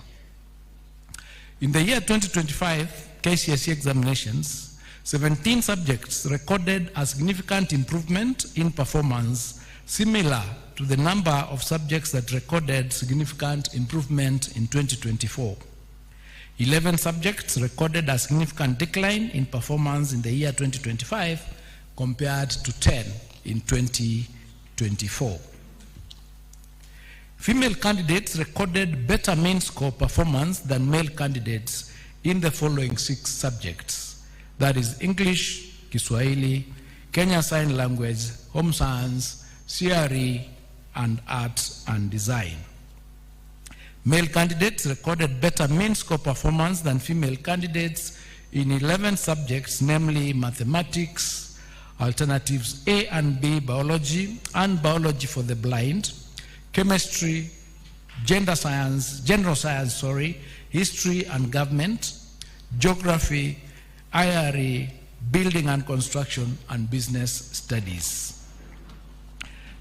In the year 2025 KCSE examinations, 17 subjects recorded a significant improvement in performance, similar to the number of subjects that recorded significant improvement in 2024. 11 subjects recorded a significant decline in performance in the year 2025 compared to 10 in 2024. Female candidates recorded better mean score performance than male candidates in the following 6 subjects. That is English, Kiswahili, Kenya Sign Language, Home Science, CRE, and Art and Design. Male candidates recorded better mean score performance than female candidates in 11 subjects, namely mathematics, alternatives A and B, biology, and biology for the blind, chemistry, gender science, general science, sorry, history and government, geography, IRE, building and construction, and business studies.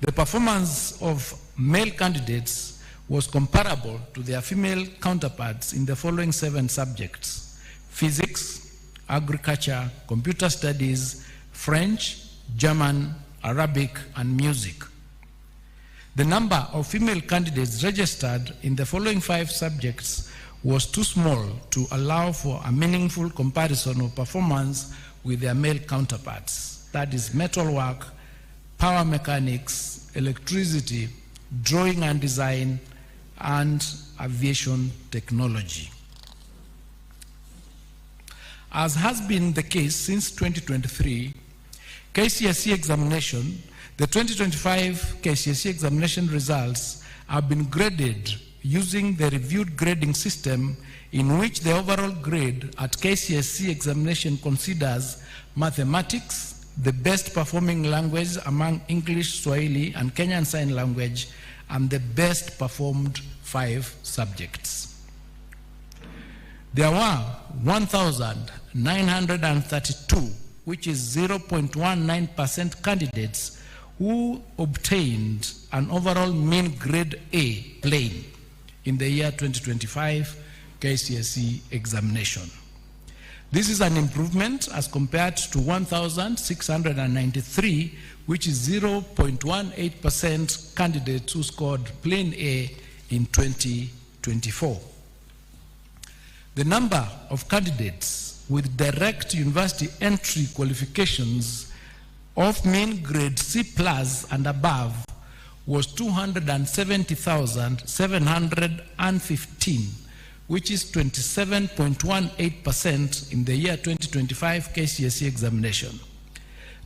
The performance of male candidates was comparable to their female counterparts in the following 7 subjects: physics, agriculture, computer studies, French, German, Arabic, and music. The number of female candidates registered in the following 5 subjects was too small to allow for a meaningful comparison of performance with their male counterparts. That is metalwork, power mechanics, electricity, drawing and design, and aviation technology. As has been the case since 2023, KCSE examination, the 2025 KCSE examination results have been graded using the reviewed grading system in which the overall grade at KCSE examination considers mathematics, the best performing language among English, Swahili, and Kenyan Sign Language, and the best performed 5 subjects. There were 1,932, which is 0.19% candidates who obtained an overall mean grade A plain in the year 2025 KCSE examination. This is an improvement as compared to 1,693, which is 0.18% candidates who scored plain A in 2024. The number of candidates with direct university entry qualifications of mean grade C plus and above was 270,715, which is 27.18% in the year 2025 KCSE examination.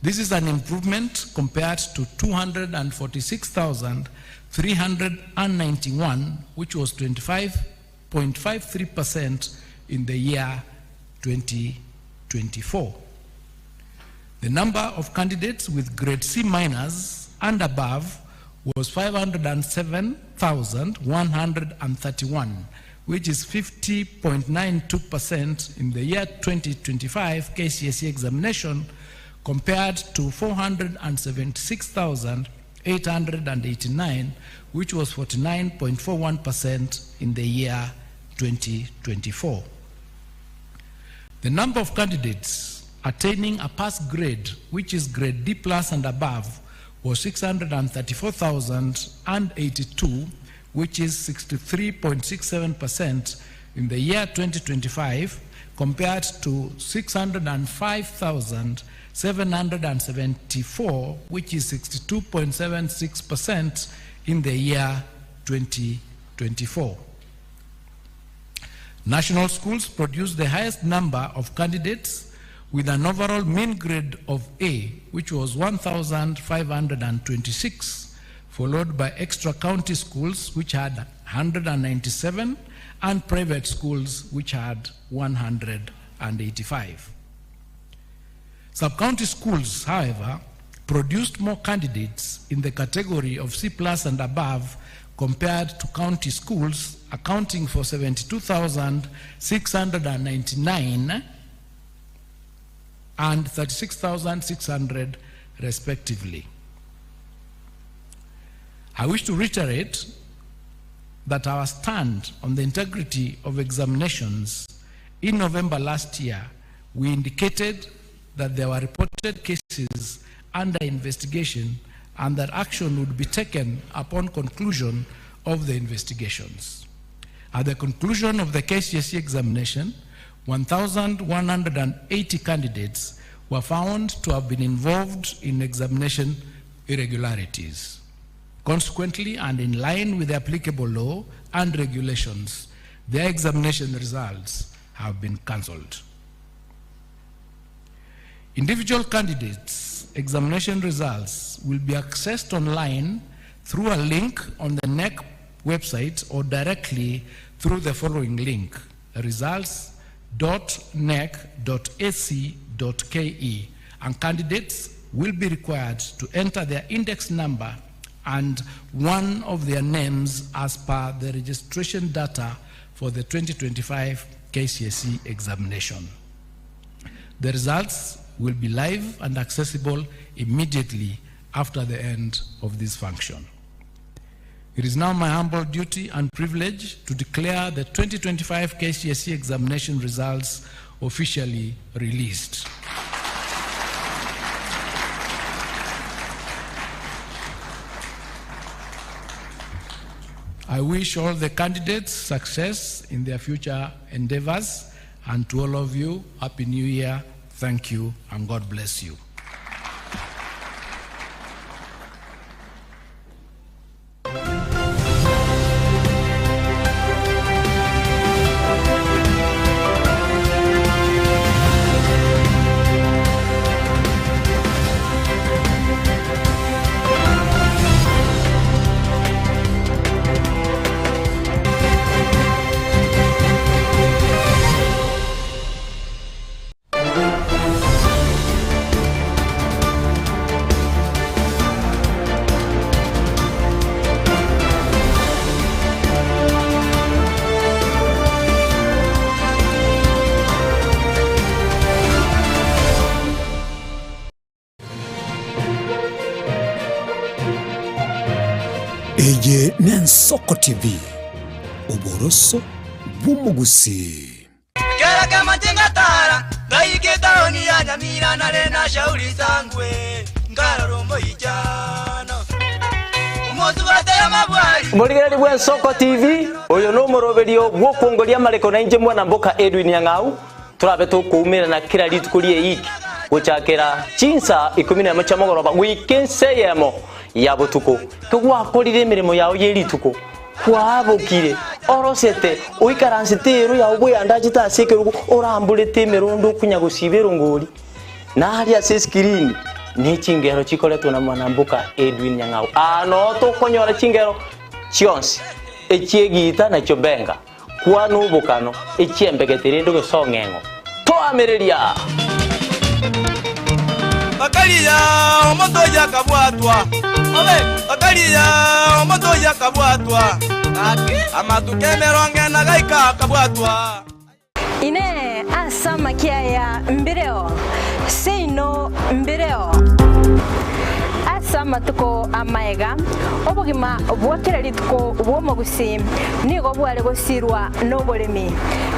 This is an improvement compared to 246,391, which was 25.53% in the year 2024. The number of candidates with grade C minus and above was 507,131, which is 50.92% in the year 2025 KCSE examination compared to 476,889, which was 49.41% in the year 2024. The number of candidates attaining a pass grade, which is grade D plus and above, was 634,082, which is 63.67% in the year 2025, compared to 605,774, which is 62.76% in the year 2024. National schools produced the highest number of candidates with an overall mean grade of A, which was 1,526, followed by extra county schools, which had 197, and private schools, which had 185. Sub-county schools, however, produced more candidates in the category of C plus and above compared to county schools, accounting for 72,699 and 36,600 respectively. I wish to reiterate that our stand on the integrity of examinations in November last year, we indicated that there were reported cases under investigation and that action would be taken upon conclusion of the investigations. At the conclusion of the KCSE examination, 1,180 candidates were found to have been involved in examination irregularities. Consequently, and in line with the applicable law and regulations, their examination results have been cancelled. Individual candidates' examination results will be accessed online through a link on the KNEC website or directly through the following link, results.knec.ac.ke, and candidates will be required to enter their index number and one of their names as per the registration data for the 2025 KCSE examination. The results will be live and accessible immediately after the end of this function. It is now my humble duty and privilege to declare the 2025 KCSE examination results officially released. I wish all the candidates success in their future endeavors, and to all of you, Happy New Year. Thank you, and God bless you. Eye n'Ensoko TV, oboroso bw'omogusii. Kera kamache ngatara, ngaika etaoni ya Nyamira nare na Shauri Sangwe, nkarora omoichano. Omosubati amabwari. Morigereri bw'Ensoko TV, oyo nomoroberio bw'okwongoria amareko na inche mwana mboka Edwin Nyang'au, torabe tokoumerana kera rituko ri'eiki gochakera chinsa ikomi nemo chia mogoroba goika ense eyemo ya botuko. Kegwakorire emeremo yao ye rituko. Kwabokire, orosete, oikaransete eero yao bweyandachete ase ekerogo, oramborete emerondo okonya gosiba erongori, na aria ase esikirini ne chingero chikoretwa na mwanamboka Edwin Nyang'au. Aa noo tokonyora chingero chionsi, echi'egiita na chiobenga, kwana obokano, echi'embegete rende ogesong'eng'o. Toamereria! Bakaria omonto oyio akabwatwa, bakaria omonto oyio akabwatwa, amatuko emerongo ena gaika akabwatwa. Inee! Ase amakia aya mbireo? Seino mbireo. Ase amatuko amaega, obogima bwa kera rituko bw'omogusii nigo bware gosirwa noboremi,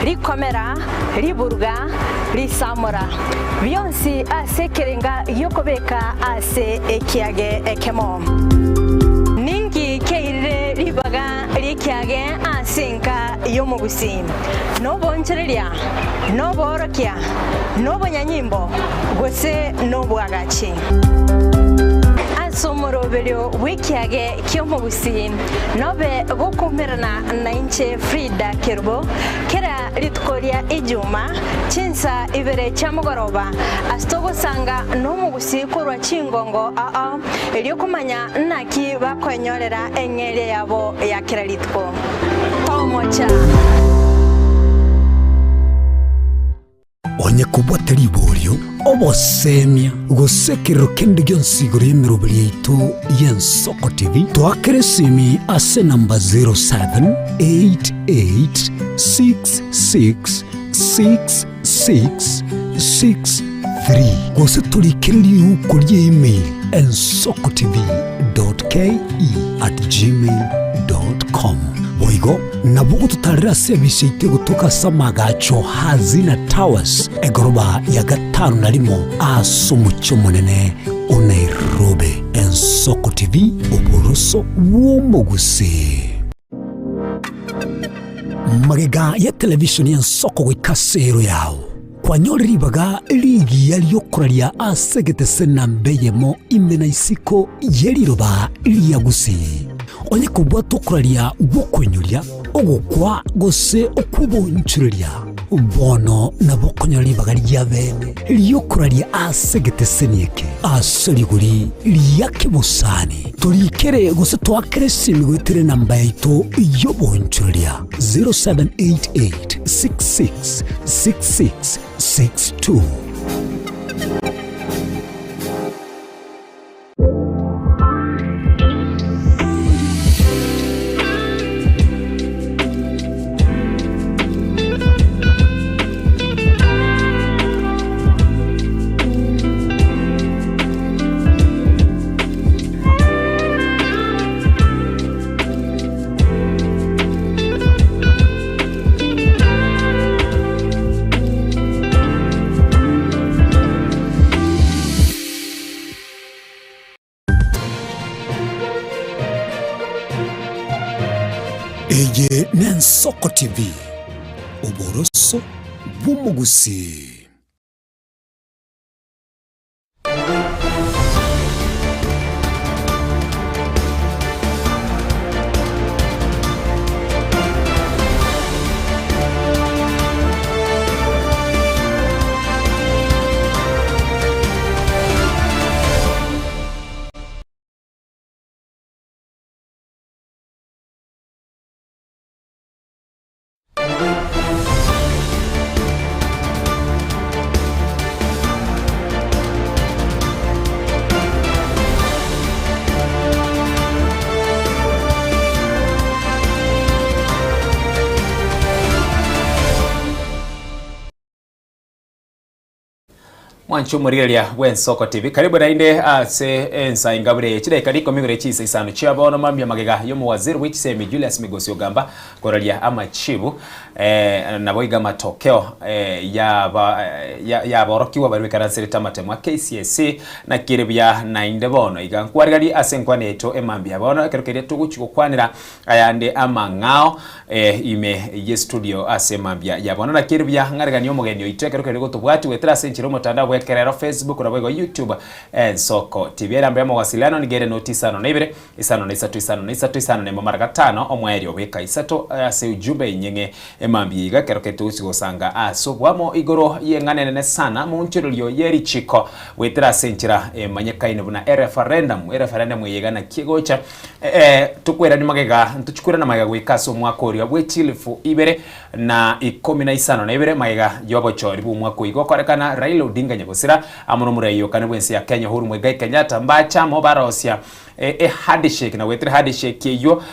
rikomera, riburuga, risamora, bionsi ase ekerenga gi'okobeka ase ekiage ekemo. Ninki kiairire ribaga ri'ekiage ase enka y'omogusii? Nobonchereria, noboorokia, nobonyanyimbo, gose nobwagachi? Ase omoroberio bw'ekiage ki'omogusii nobe gokoumerana nainche Frida Kerubo kera rituko ria Ijuma chinsa ibere chia mogoroba ase togosanga nomogusii korwa chingongo ao erio komanya naki bakoenyorera eng'eria yabo ya kera rituko. Tomocha. Onye kobwate riborio, obosemia, gose ekerero kende gionsi igoro y'emeroberi yaito y'Ensoko TV, toakere esimi ase enamba 0788666663 gose torikere riuko ria email ensokotv.ke@gmail.com. Boigo nabo ogototarera ase ebise yaito egotoka ase amagacho Hazina Towers, egoroba ya gatano na rimo ase omochie omonene o Nairobi. Ensoko TV, oboroso bw'omogusii. Magega ya televishoni y'ensoko goika ase ero yao, kwanyorire ribaga rigiya ri'okoraria ase egetese namba eyemo ime na isiko ye riroba ria Gusii. Onye kobwate okoraria gw'okoinyoria, ogokwa gose okw'obonchoreria, bono nabo okonyora ribaga ria bene ri'okoraria ase egeteseni eke ase rigori ria kebosani. Torikere gose toakere esimi goetera enamba yaito y'obonchoreria 0788 66 66 62. Eye n'Ensoko TV, oboroso bw'omogusii. Mwanche omorigereria bw'Ensoko TV. Karibu naende ase ensa engabure eye chidaeka rikomi igoro chinsa isano chia bono mambia magega y'omowaziri bwe chisemi Julius Migosi Ogamba koraria amachibu eh, naboiga amatokeo eh, yaba ya- yaborokigwa baria bekaranserete amatemo a KCSE nakere buya naende bono iga nkwarigarie ase enkwana yaito emambia bono ekero keria togochi gokwanera Ayande amang'ao ime ye studio ase mambia ya bono. Naki ere buya ng'areganie omogeni oito ekero keria gotobwati goetera ase enchera omotandao bwe. bw'ekerero Facebook naboigo YouTube Ensoko TV. Enamba y'omogwasiliano nigo ere noti isano na ibere, isano na isato, isano na isato, isano na emo mara gatano, omoerio beka isato ase ujumbe enyeng'e emambia iga ekero ketogochi gosanga ase obwamo igoro y'eng'ana enene sana monchorerio ye richiko goetera ase enchera emanyekaine buna ereferendum. Ereferendum eye iga naki egocha tokwerani magega ntochikwerana magega goika ase omwaka oria bwe chilifu ibere 2012 magega y'obochori bw'omwaka oyio gokorekana Raila Odinga Nyagosira amo n'omorai o kane bw'ense ya Kenya Uhuru Muigai Kenyatta mbache amo barosia ehandshake na goetera ehandshake eyio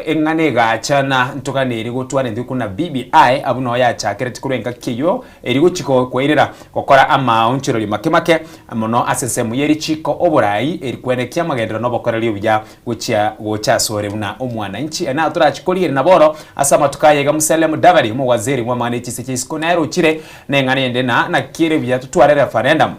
eng'ana egacha na ntoganeiri gotwara intwe buna BBI abwo noo yachakerete korwa engaki eyio eri gochi koirera gokora amaonchorerio make make mono ase ensemo ye richiko oborai eri kwenekia amagenderero na obokoreri obuya gochia gocha asore buna omwananchi. Ere natorachi korigereria na bono ase amatuko aya iga Musalia Mudavadi, omowaziri bw'amang'ana e chise chia isiko, nere ochire neng'ana ende na naki ere buya totware referendum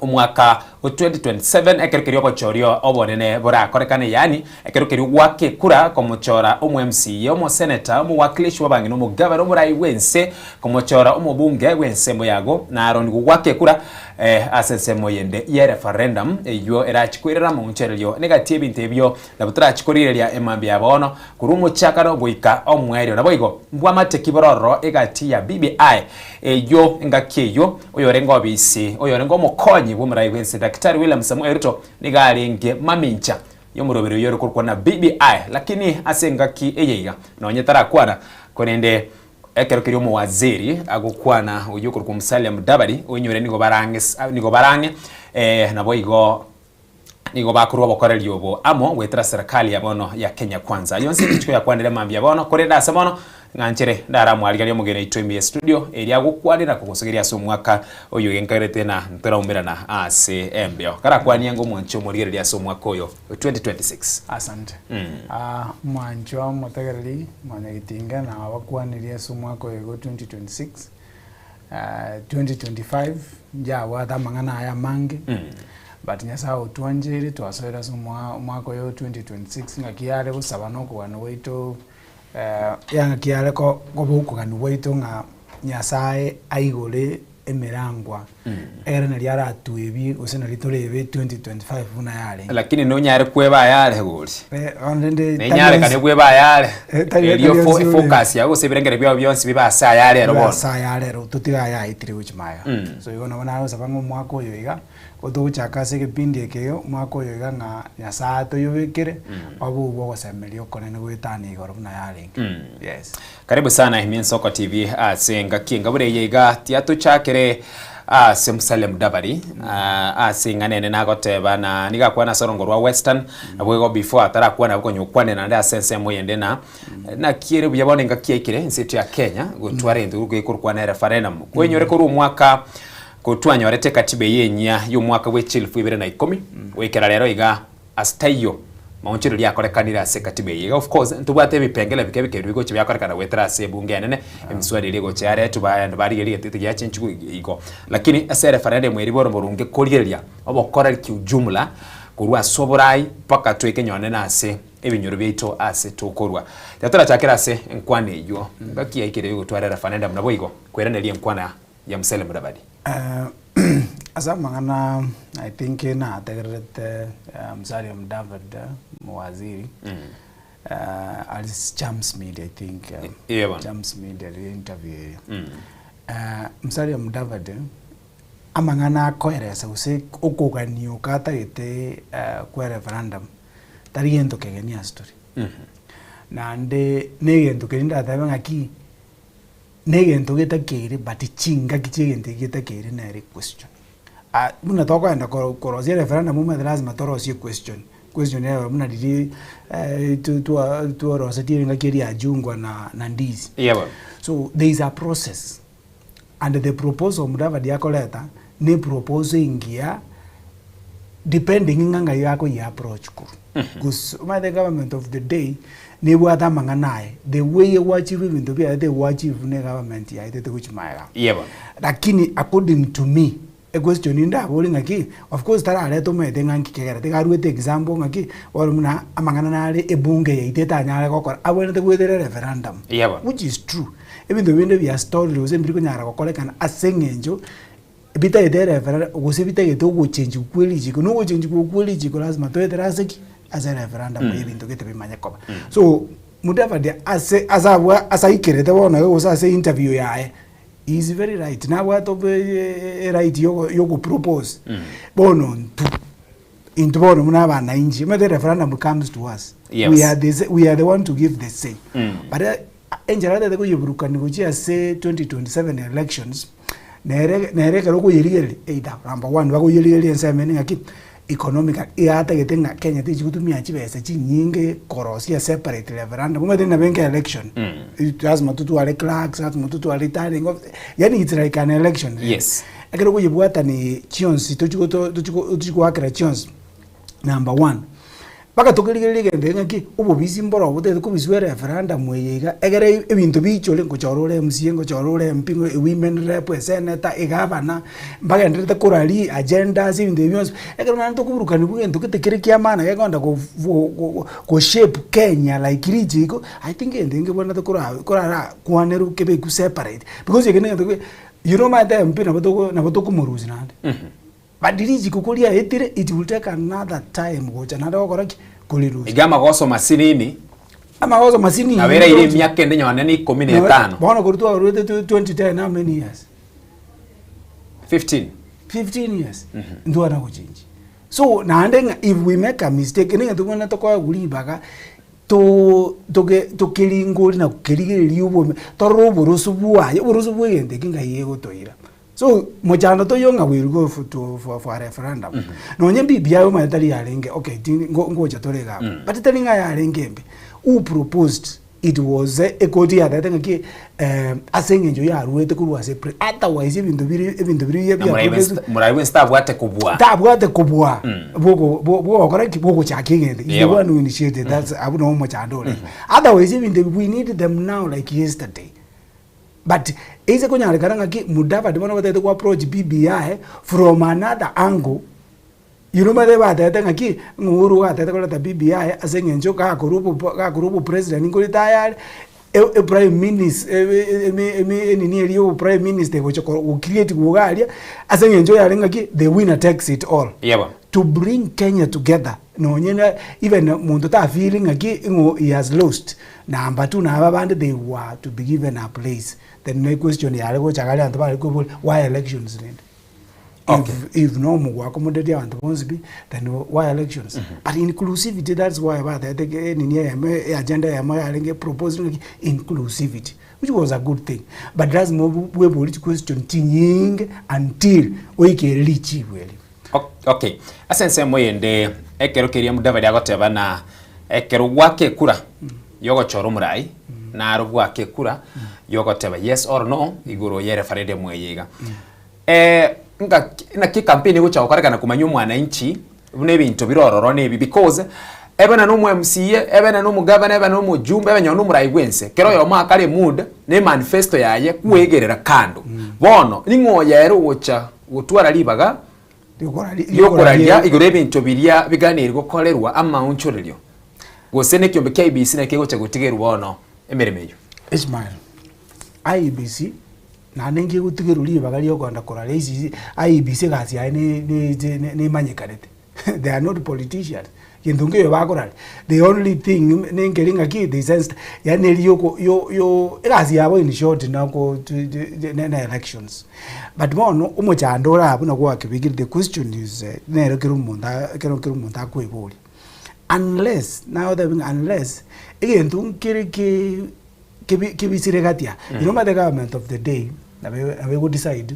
omwaka o 2027 ekero keria obochoria obonene borakorekane yaani ekero keria ogwaka ekura komochora omo MCA, omoseneta, omowakilishi bw'abang'ina, omogavana, omorai bw'ense, komochora omobunge bw'ensemo yago naro nigo gwaka ekura Ase ensemo eyende ye referendum eyio erachi koirera amaonchorerio negati y'ebinto ebio nabo torachi korigereria emambia ya bono korwa omochakano goika omoerio. Naboigo mbwamate ki bororo egati ya BBI eyio engaki eyio oyorenge obisi oyorenge omokonyi bw'omorai bw'ense Daktari William Samoei Ruto nigo arenge mamincha y'omoroberi oyio ore korokwa na BBI lakini ase engaki eye iga nonye tarakwana korende Ekero keria omowaziri agokwana oyio okorokwa Musalia Mudavadi, oinyore nigo barang'e nigo barang'e naboigo nigo bakorwa obokoreri obo amo goetera serikali ya bono ya Kenya Kwanza. Ayio onsi rituko yakwanire mambia bono, korende ase bono ng'anchere ndaramwarigerie omogeni oito ime ye studio eria agokwanera kogosogeria ase omwaka oyo genkagerete na ntoraumerana ase embeo. Karakwanie ng'a omwanche omorigereria ase omwaka oyo o 2026. Asante. Omwanchwa omotegereri Mwanyagetinga na abakwanirie ase omwaka oyo igo 2026, 2025 njabwate amang'ana aya amange but Nyasaye otwancheire twasoire ase omwaka oyo 2026 ng'aki yare gosaba na okogania gwaito ng'aki yare koba okogania gwaito ng'a Nyasaye aigore emerangwa Ekero nario aratwebie gose nario torebe 2025 buna yarenge. Lakini nonyare kweba ayare gori. Eh, bono rende tari Nenyarekane onsi- kweba ayare. Eh, tari- Erio tari fo- onsi ore. focus yago gose ebirengere biao bionsi bibe ase ayare ero Bibe bono. ase ayare ero totige aya aetire gochia magega. So igo nabo nagosaba ng'a omwaka oyo iga, gotogochaka ase egepindi eke iga, omwaka oyo iga ng'a Nyasaye atoyobekere, obe obwo ogosemeria okonene goetania igoro buna yarenge. Yes. Karibu sana ime Ensoko TV ase engaki engabura eye iga tiatochakere ase Musalia Mudavadi ase ing'ana ene nagoteba na nigo akwana ase orongo rwa Western nabo igo before atarakwana nabo konya okwane naende ase ensemo eyende na naki ere buya bono engaki yaikire ense yaito ya Kenya gotwara egento gekorokwa referendum kwenyore korwa omwaka kotwanyorete ekatiba eye enyia ya omwaka bwe chilifu ibere na ikomi goikera rero iga Ase taiyo, maonchorerio akorekanire ase katiba eye. Iga of course ntobwate ebipengele bike bike ebi bigochia biakorekana goetera ase ebunge enene, emiswada eria egochia yaretwa baenda barigeria egento giachenchigwa igo. Lakini ase ereferendum eria bono boronge korigereria obokoreri kiujumla korwa ase oborai mpaka toike nyonene ase ebinyoro biaito ase tokorwa. Tiga torachakere ase enkwana eywo, ngaki yaikire yogotwara ereferendum naboigo koiraneria enkwana ya Musalia Mudavadi. Ase amang'ana I think nategererete Musalia Mudavadi omowaziri aria Chams Media I think Eeh bono. Chams Media riria interview eria. Musalia Mudavadi amang'ana akoeresa gose okogania oko atagete kwa ereferendum tari gento kegeni ase tore. Naende na egento keria ndatebe ng'aki. Negento getakeire but chingaki chiegento eki getakeire nere equestion. Ah buna tokoenda koro korosia ereferendum omanyete lazima torosie equestion, question ero buna riria twa tworosetie engaki eria ya chungwa na na ndizi. Eeh bono. So there is a process and the proposal Mudavadi akoreta ne eproposal engiya depending ng'a ng'ai akoyia approach korwa. Gose omanyete egovernment of the day nebwate amang'ana aye, the way egwachieve ebinto biaye tegwachieve buna egovernment yaetete gochia magega. Yebo. Lakini according to me, equestion ndabore ng'aki, of course tarareta omanyete ng'a nki kegera, tiga aruete example ng'aki, bono buna amang'ana nare ebunge yaito etanyare gokora, abwenerete goetera ereferendum, Yebo. which is true. Ebinto binde bia story gose mbiri konyara gokorekana ase eng'encho. Bitagete ereferendum gose bitagete ogochenjiwa kwe richiko, na ogochenjiwa okwo kwe richiko lazima toetere ase ki? Ase ereferendum Mm. ebinto gete bimanye koba. So Mudavadi ase ase abwo ase aikerete bono iga gose ase interview yaye, he is very right, nabwate obo eright yogo yogopropose. Bono intwe, intwe bono buna abanainchi, omanyete referendum comes to us, Yes. we are the say we are the one to give the say. Mm. But enchera atagete koyeburukania gochia ase 2027 elections, nere nere ekero okoyerigereria either number one bakoyerigereria ensemo ende ng'aki economically iga atagete ng'a Kenya techi gotumia chibesa chinyinge korosia separate referendum omanyete nabo enga election lazima totware clerks lazima totware returning officer yaani it's like an election really. Yes. Ekero okoyebwatani chionsi tochi goto tochi tochi goakera chionsi Number one, mpaka tokerigereria egento eke ng'aki, obobisi mboro botagete kobisiwa ereferendum eye iga, egere ebinto biichore ngochora ore MCA, ngochora ore MP, ngo ewomen rep, esenator, egavana, mbagendererete koraria agendas ebinto ebi bionsi. Ekero naende tokoburukaniwa egento gete kere kia maana gekoenda go go goshape Kenya like richiko, I think egento eke ngebwenerete kora korara kwanerwa kebekwe separate, because eke negento ke you know omanyete MP nabo toko nabo tokomorusia naende. But richiko koriaetire it will take another time gocha naende gokora ki? Korirusia. Iga amagoso masinini. Amagoso masinini. Nabo eraire emiaka ende nonye na ikomi na etano. Bono korwa twaruete 2010 how many years? 15. 15 years. Ntwana gochenji. So naende ng'a if we make a mistake nigo tobwenerete koegwa ribaga to toke tokeringori na kerigereria obome torore oboroso bwaye oboroso bwa egento eke ngai egotoira. So mochando toiyo ng'a we will go for, to, for, for a referendum. Mm -hmm. Nonye BBI omanye tari yarenge okay ti ngo, ngocha tore iga mm. But tari ng'a yarenge embe. Who proposed it was eh, ekoti yatete ng'aki eh, ase eng'encho yaruete korwa ase pre otherwise ebinto biri ebinto biri Na morai bwensi tabwate kobua tabwate kobua mm. bwoko bwogokora ki bwogochaka egento is the one who initiated that's mm. abu no omochando ore mm -hmm. otherwise ebinto we need them now like yesterday But eise konyarekana ng'aki Mudavadi bono batagete go approach BBI from another angle, you know omanyete batebete ng'aki, ng'a Uhuru gatagete koreta BBI ase eng'encho gakorwa obo gakorwa obopresident nkori tayari, e e prime minis enini eria ya oboprime minister egocha ko gocreatiwa iga aria, ase eng'encho yare ng'aki the winner takes it all. Yebo. To bring Kenya together nonye na even monto ta feel ng'aki ng'o he has lost, Number two nabo abande they were to be given a place then ne question yare gocha iga aria abanto bare koboria why elections rende? If if no omogwaka omodetie abanto bonsi pi then why elections? But inclusivity that's why batebete ke nini eyemo agenda eyemo yarenge proposed ng'aki inclusivity which was a good thing but lazima obu bweborie chiquestion chinyinge until oikere richibu erio. Okay, ase ensemo eyende ekero keria Mudavadi agoteba na ekero gwaka ekura yogochora omorai naro gwaka ekura yogoteba yes or no igoro ye referendum eye iga. Eh, ngaki naki ecampaign egocha gokorekana komanya omwananchi buna ebinto bire ororo na ebi because ebe na omo MCA, ebe na omogavana, ebe na omojumbe, ebe nonye na omorai bwa ense, kera oyomo akare emood na emanifesto yaye kwegerera kando. Bono ning'o oyo ere ogocha gotwara ribaga riokoraria igoro y'ebinto biria biganeiri gokorerwa amaonchorerio, gose nekiombe kia IEBC nakio kegocha gotigerwa bono emeremo eyio. Ishmael, IEBC naende nkegotigerwa ribaga riokogenda koraria isi IEBC egasi yaye ne- ne- ne- nemanyekanete. They are not politicians. Gento nkeiyo bakoraria. The only thing nenkeri ng'aki they sensed yaani eri yoko yo yo egasi yabo in short nako ne elections. But bono omochando ore abwo nabwo gwakebekire the question is nere kera omonto a kero kera omonto akoeboria. Unless nagotebi ng'a unless egento nkere ke kebi kebisire gati aa. You know the government of the day nabo nabo ego decide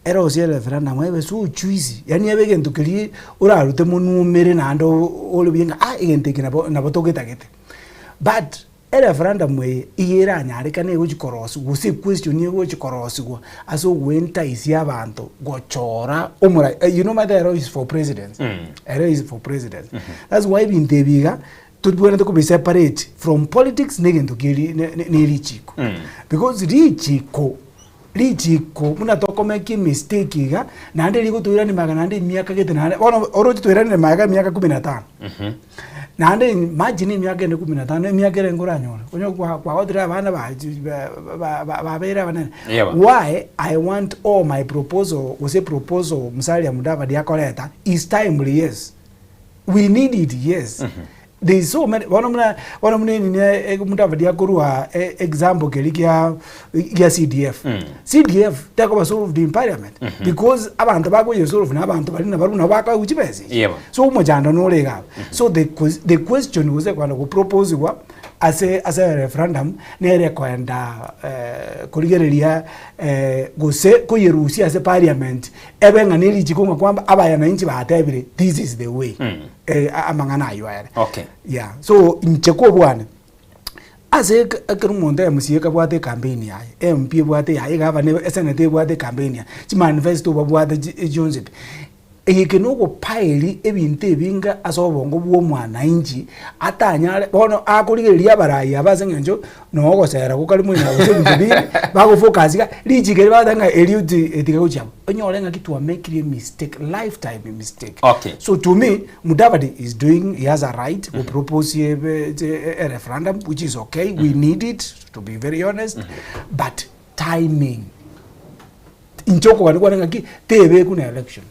ere gose ereferendum ebe so juicy yaani ebe egento keria orarute monwe omere naende ore buya ng'a ah egento eke nabo nabo togetagete. But ereferendum eye iga eranyarekane egochi korosiwa gose equestion egochi korosiwa ase ogoentice abanto gochora omora you know omanyete ero is for presidents ero is for presidents that's why ebinto ebi iga Totwenerete kobi separate from politics na egento kieri ne ne richiko. Because richiko, richiko buna tokomake emistake iga, naende rigotoirania magega naende emiaka gete naende bono oroche toiranire magega emiaka kumi na tano. Naende imagine emiaka ende kumi na tano, emiaka ere nkoranyore, onye kwa kwagotire abana ba ba ba babeire abanene. Yebo. Why I want all my proposal gose proposal Musalia Mudavadi akoreta is timely yes, we need it yes. There is so many bono buna bono buna enini e Mudavadi akorwa e example keria kia gia CDF. CDF tekoba solved in parliament because abanto bakoyesolve na abanto baria nabarabwo nabo bakoegwa chibesa echi. Yebo. So omochando nore iga abwo. So the the question gose ekwenda goproposiwa ase ase referendum nere ekoenda korigereria gose koyerusia ase parliament ebe ng'a ne richiko ng'a kwamba abayananchi batebire this is the way amang'ana aywo ere. Okay. Yeah, so inche kobwane ase ekero omonto MCA kabwate ecampaign yaye, MP ebwate yaye, egavana eseneta ebwate ecampaign yaye, chimanifesto babwate chionsi pi. Eke nogopaeria ebinto ebinge ase obongo bwa omwananchi atanyare bono akorigereria abarai aba ase eng'encho noo ogosera gokare moino gose ebinto binde bagofocus iga richiko erio bagoteba ng'a erio ti etiga gochia abwo. Onyore ng'aki twamekire emistake lifetime mistake. Okay. So to me Mudavadi is doing he has a right go propose ebe e referendum which is okay we need it to be very honest but timing. Inche okogania kwane ng'aki tebeku na elections.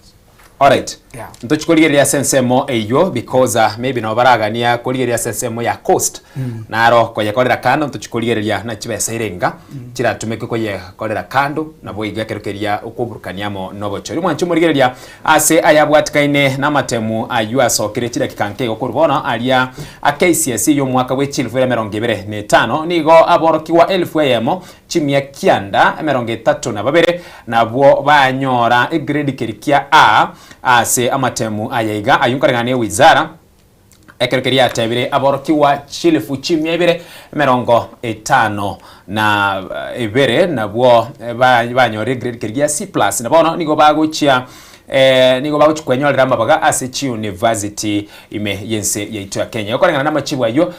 Alright. Yeah. Ntochi korigereria ase ensemo eywo because uh, maybe nabo baragania korigereria ase ensemo ya coast mm. naro koyekorera kando ntochi korigereria na chibesa irenga mm. chiratumeke koyekorera kando nabo iga ekero keria okoburukania amo nobochori omwanchi omorigereria ase ayabwatikaine namatemu aywo asokire chidakika nke igo korwa bono aria a KCSE y'omwaka bwe chilifu emerongo ebere na etano nigo aborokigwa elfu eyemo Chimia kianda 32 nabwo banyora egrade keria kia A ase amatemu aya iga. Ayio nkoreng'ana ne wizara ekero keria yatebire aborokigwa chilifu chimia ibere 52 nabwo banyorire egrade keria gia C plus na bono nigo bagochia nigo bagochia kwenyorera amabaga ase chiuniversity ime y'ense yaito ya Kenya. Igo koreng'ana namachibu ayio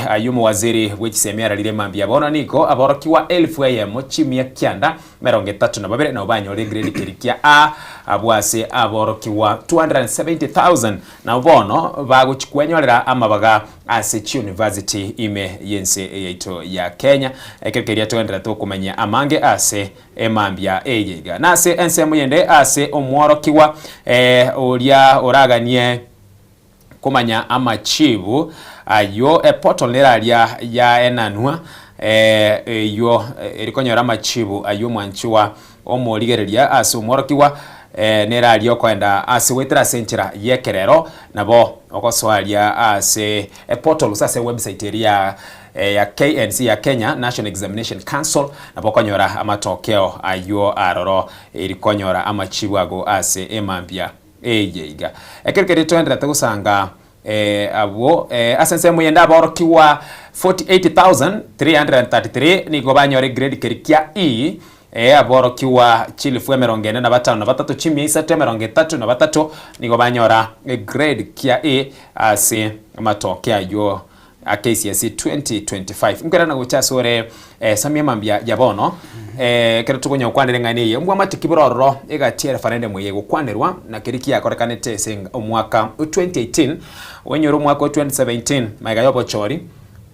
Ayio omowaziri bwe chisemi ararire mambia bono nigo aborokigwa elfu eyemo chimia kianda 32 nabo banyorire egrade keria kia A abwo ase aborokigwa 270,000 nabo bono bagochi kwenyorera amabaga ase chiuniversity ime y'ense yaito ya Kenya. Ekero keria togendererete okomanya amange ase emambia eye iga. Nase ensemo yende ase omworokigwa oria oraganie Komanya amachibu ayio eportal nere aria yaenanwa eyio erikonyora amachibu ayio omwanchiwa omorigereria ase omworokigwa nere aria okoenda ase goetera ase enchera yekerero nabo ogosoa aria ase eportal gose ase ewebsite eria ya KNC ya Kenya National Examination Council nabo okonyora amatokeo ayio aroro erikonyora amachibu ago ase emambia. Eye iga. Ekero keria toenderete gosanga abwo ase ensemo eyende aborokigwa 48,333 nigo banyora egrade keria kia E, aborokigwa chilifu 453 chimia isato 33 nigo banyora egrade kia E ase amatokeo aywo a KCSE 2025. Nkerana gocha ase ore Samia mambia ya bono ekero tokonya gokwanera eng'ana eye mbwamate ki bore ororo egati ya referendum eye egokwanerwa na keria kiakorekanete ase omwaka o 2018 oinyore omwaka o 2017 magega ya obochori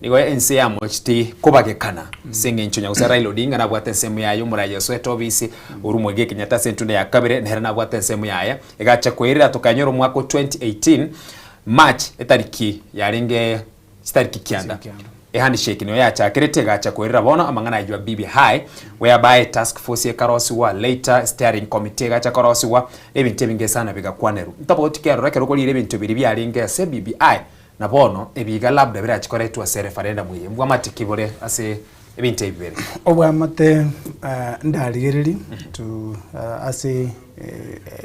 nigo ense yamocheti kobagekana ase eng'encho nyagusa Raila Odinga nabwate ensemo yaye omorai osoete obisi Uhuru Muigai Kenyatta ase entunda ya kabere nere nabwate ensemo yaye egacha koirera tokanyora omwaka o 2018 March etariki yarenge chitariki kianda ehandshake niyo yachakerete egacha koirera bono amang'ana ayio a BBI whereby task force ekarosiwa later steering committee egacha korosiwa ebinto ebinge sana bigakwanerwa. Ntobauti kerora ekero okorire ebinto biria biarenge ase BBI na bono ebiga labda birachi koretwa ase referendum eye. Mbwamate ki bore ase ebinto ebi bibere? Obwamate ndarigererie to ase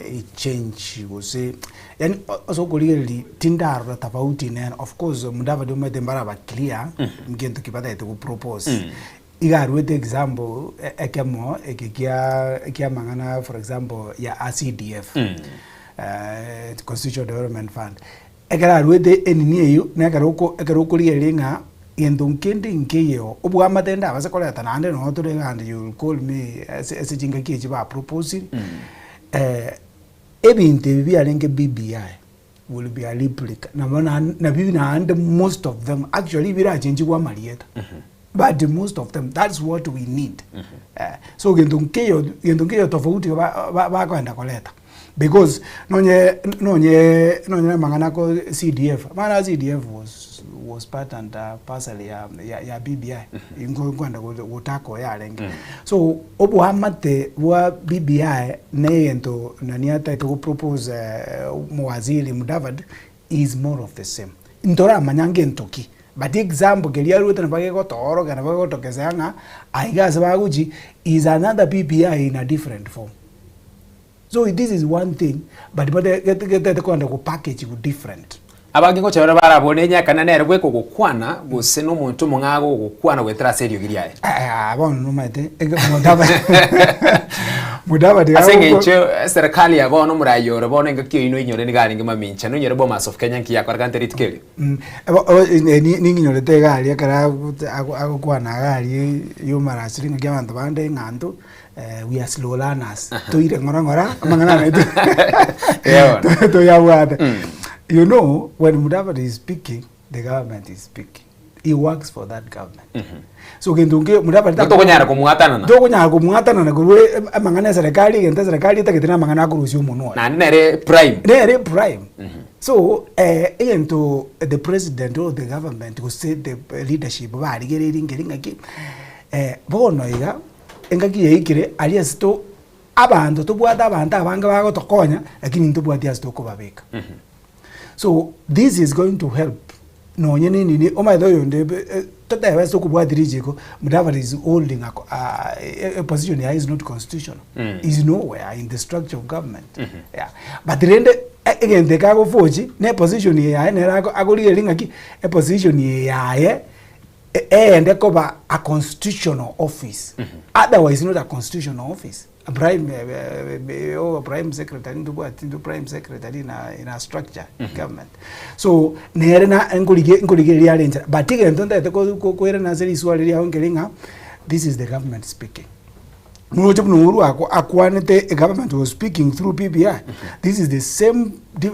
echange gose Yaani ase okorigereria tindarora tofauti nere, of course Mudavadi omanyete mbaraba clear ngento ki batagete go propose. Iga aruete example ekemo eke kia kia amang'ana for example ya a CDF, Constitutional Development Fund. Ekero aruete enini eywo, na ekero oko ekero okorigereria ng'a gento nkende nkeyeo, obwamate ndabase koreta naende nonye tore iga and you will call me ase ase chingaki echi ba proposiri. Ebinto ebi biarenge BBI. will be a replica nabo nabi naende most of them actually birachenchigwe amarieta but most of them that's what we need eh, so gento nkeyo gento nkeyo tofauti ba- ba- bakoenda koreta because nonye nonye nonye amang'ana ko CDF amang'ana ya CDF was was part and uh, parcel ya, ya, ya BBI ingo nkwenda gotaka oyo arenge so oboamate bwa BBI na egento nani ataete go propose eh, mowaziri Mudavadi is more of the same ntoramanya ngento ki but example keria aruete nabo gegotoorokia nabo gegotokesea ng'a aiga ase bagochi is another BBI in a different form. So this is one thing but bade getete kogenda go package go different. Abange ngocha bare barabwo nenyakana nere bweka ogokwana, gose nomonto omong'ao ogokwana goetera ase eriogi riaye. Ah, bono nomanyete Mudavadi Ase eng'encho eserekari ya bono omoraai ore bono engaki oino oinyore nigo arenge mamincha, noinyore Bomas of Kenya nki yakorekanete rituko erio? Ning'inyorete iga aria ekero agokwana iga aria humorous ng'aki abanto bande ng'anto we are slow learners toire ng'ora ng'ora amang'ana aya naintwe toyabwate. You know when Mudavadi is speaking the government is speaking he works for that government so gento nke Mudavadi Igo tokonyara komwatanana. tokonyara komwatanana korwa amang'ana ya serikali egento eserikali etagete na amang'ana akorusia omonwa oye. Naende nere prime. Nere prime so egento the president or the government gose the leadership barigereiri nkeri ng'aki bono iga. Engaki yaikire aria ase to abanto tobwate abanto abange bagotokonya lakini ntobwati ase tokobabeka. So this is going to help nonye ne nini omanyete oyonde totebe ase okobwati richiko Mudavadi is holding a a position yaye is not constitutional is nowhere in the structure of government yeah but rende egento eke agoforge ne position yaye nere akorigereria ng'aki eposition eye yaye Eyende koba a constitutional office otherwise not a constitutional office a prime oh prime secretary ntobwati intwe prime secretary in a in a structure government so nere na nkorigia nkorigereria are enchera but egento ntagete ko ko koirana ase riswali riago nkeri ng'a this is the government speaking. Moroche buna Uhuru ako akwanete e government was speaking through BBI this is the same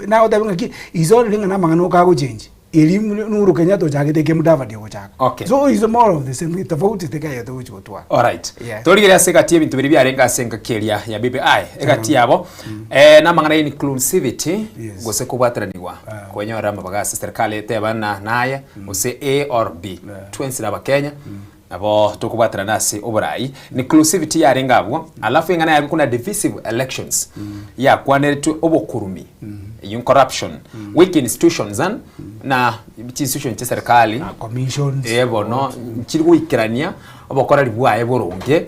nagoteba ng'aki is only ng'a namang'ana oka agochengi. Eri Uhuru Kenyatta ochagete eke Mudavadi ogochaka. Okay. So is more of the same tofauti tekayete gochi gotwara. Alright. Yeah. Torigere ase egati y'ebinto biria biarenge ase engaki eria ya BBI egati yabo eh, namang'ana ya inclusivity Yes. gose kobwateranigwa kwenyorera amabaga ase serikali eteba na naye gose A or B twensi na abakenya nabo tokobwaterana ase oborai inclusivity yarenge abwo alafu eng'ana yaye kuna divisive elections yakwaneretwe obokurumi eyio corruption weak institutions and na chinstitution chia serikali Commissions. eh bono nchiri goikerania obokoreri bwaye boronge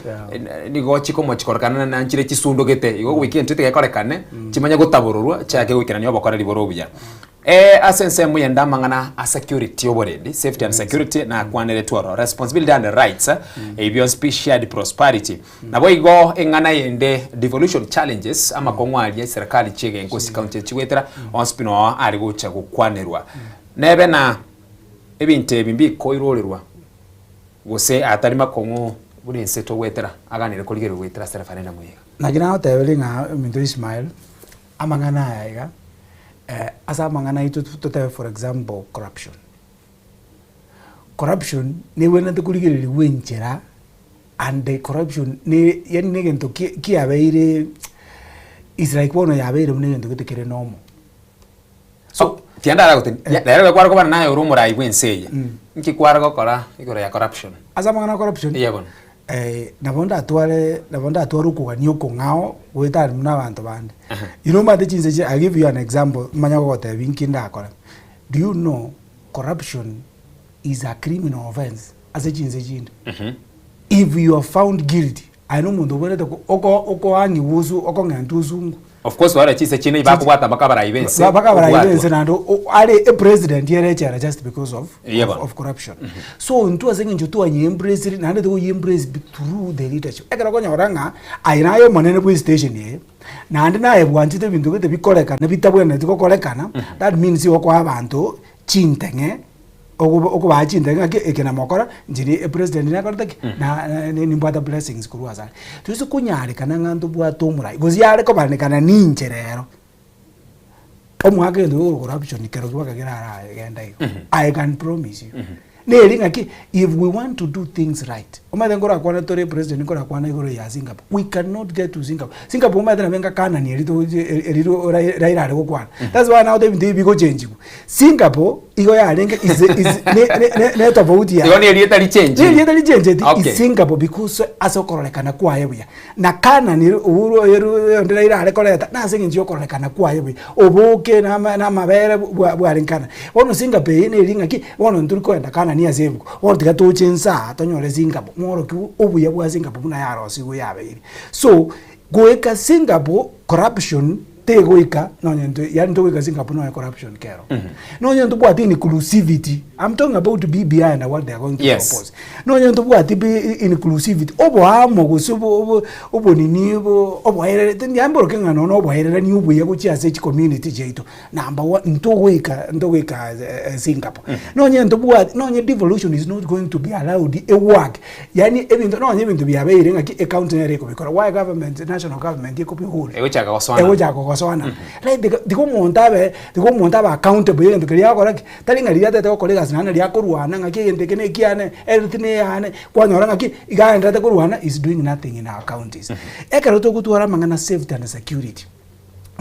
nigo chikomochikorekana na nchire chisundogete igo goika egento tigekorekane chimanye gotabororwa chiake goikerania obokoreri bore obuya. Ase ensemo eyende amang'ana a security oborendi, safety and security, nakwaneretwe ororo, responsibility and rights, ebi bionsi pi shared prosperity. Naboigo eng'ana eyende devolution challenges, amakong'u aria eserikali chi'egenka gose chicounty chigoetera, onsi pi noo are gocha gokwanerwa. Nebe na ebinto ebi mbikoirorerwa gose atari makong'u buna ense togoetera, aganire korigererwa goetera ase referendum eye iga. Naki nagoteberia ng'a ominto Ishmael, Amang'ana aya iga, ase amang'ana aito totebe for example corruption. Corruption nebwenerete korigereriwa enchera and the corruption ne yaani na egento kiabeire is like bono yabeire buna egento gete kere normal. So tiga ndaragotebi, rero kware kobana naye ore omorai bwa ense eye, nki kware gokora igoro ya corruption? Ase amang'ana a corruption? Eeh bono. Nabo ndatware nabo ndatware okogania okong'ao goetania buna abanto bande. You know omanyete chinse chi I give you an example manye gogotebia inki ndakore. Do you know corruption is a criminal offence ase chinse chinde? If you are found guilty aye na omonto obwenerete oko okoang'iwa osu okong'entwa osungu. Of course bare chinse chinde bakobwata mpaka abarai b'ense Mpaka abarai kobwatwa. b'ense naende o- are epresident ere echela just because of, Eeh of, bono. of corruption. So intwe ase eng'encho twanye embrace naende tokoyia embrace through the leadership. Ekero okonyora ng'a aye naye omonene bwa estation eye, naende naye bwanchete ebinto gete bikorekana bitabwenereti gokorekana, that means okoa abanto chinteng'e. Okobaa chintege ng'aki eke namokora, inche ne epresident nakorete ki? Na nimbwate blessings korwa asare. Toise konyarekana ng'a ntobwate omorai, gose yare kobarekana ninche rero, Omwaka egento gekorwa corruption kero kebaka keraraye genda igo. I can promise you. Neri ng'aki if we want to do things right, omanyete nkorakwane tore president nkorakwana igoro ya Singapore, we cannot get to Singapore. Singapore omanyete nabo enga Canaan eri togochi eri Raila are gokwana. That's why nagotebi ebinto ebi bigochenjiwa. Singapore igo yarenge is is ne ne ne tofauti Igo yaye. na erieta richenchiri. Ne erieta richencheti Okay. is Singapore because ase okororekana kwaye buya. Na Canaan ere Uhuru oyo onde Raila are koreta nase eng'encho ya okororekana kwaye buya. Oboke na ama na amabere bwa bwarenge Canaan. Bono Singapore eye neri ng'aki, bono ntori kogenda Canaan ase ebuku, bono tiga toche nsa aa tonyore Singapore, mworokia obuya bwa Singapore buna yarosigwe yabeire. So, goika Singapore corruption tegoika nonye intwe yaani togoika Singapore nonye corruption kero. Nonye ntobwati inclusivity, I'm talking about BBI and what they are going to propose. Nonye ntobwati bi inclusivity, oboamo gose obo obo obonini obo oboerere tinyamboroke ng'a nonya oboererani obuya gochia ase chicommunity chiaito, number one ntogoika ntogoika Singapore. Nonye ntobwati nonye devolution is not going to be allowed ework, yaani ebinto nonye ebinto biabeire ng'aki ecounty nere ekobikora, why government national government ekobihold? Egochaka gosoana. Egochaka gosoana. Right tiga omonto abe tiga omonto abe accountable ya egento keria agokora ki. Tari ng'a riria atagete gokora egasi naende naria akorwana ng'aki egento eke nekiane, health neyane, kwanyora ng'aki iga agenderete korwana is doing nothing in our counties. Ekero togotwara amang'ana safety and security,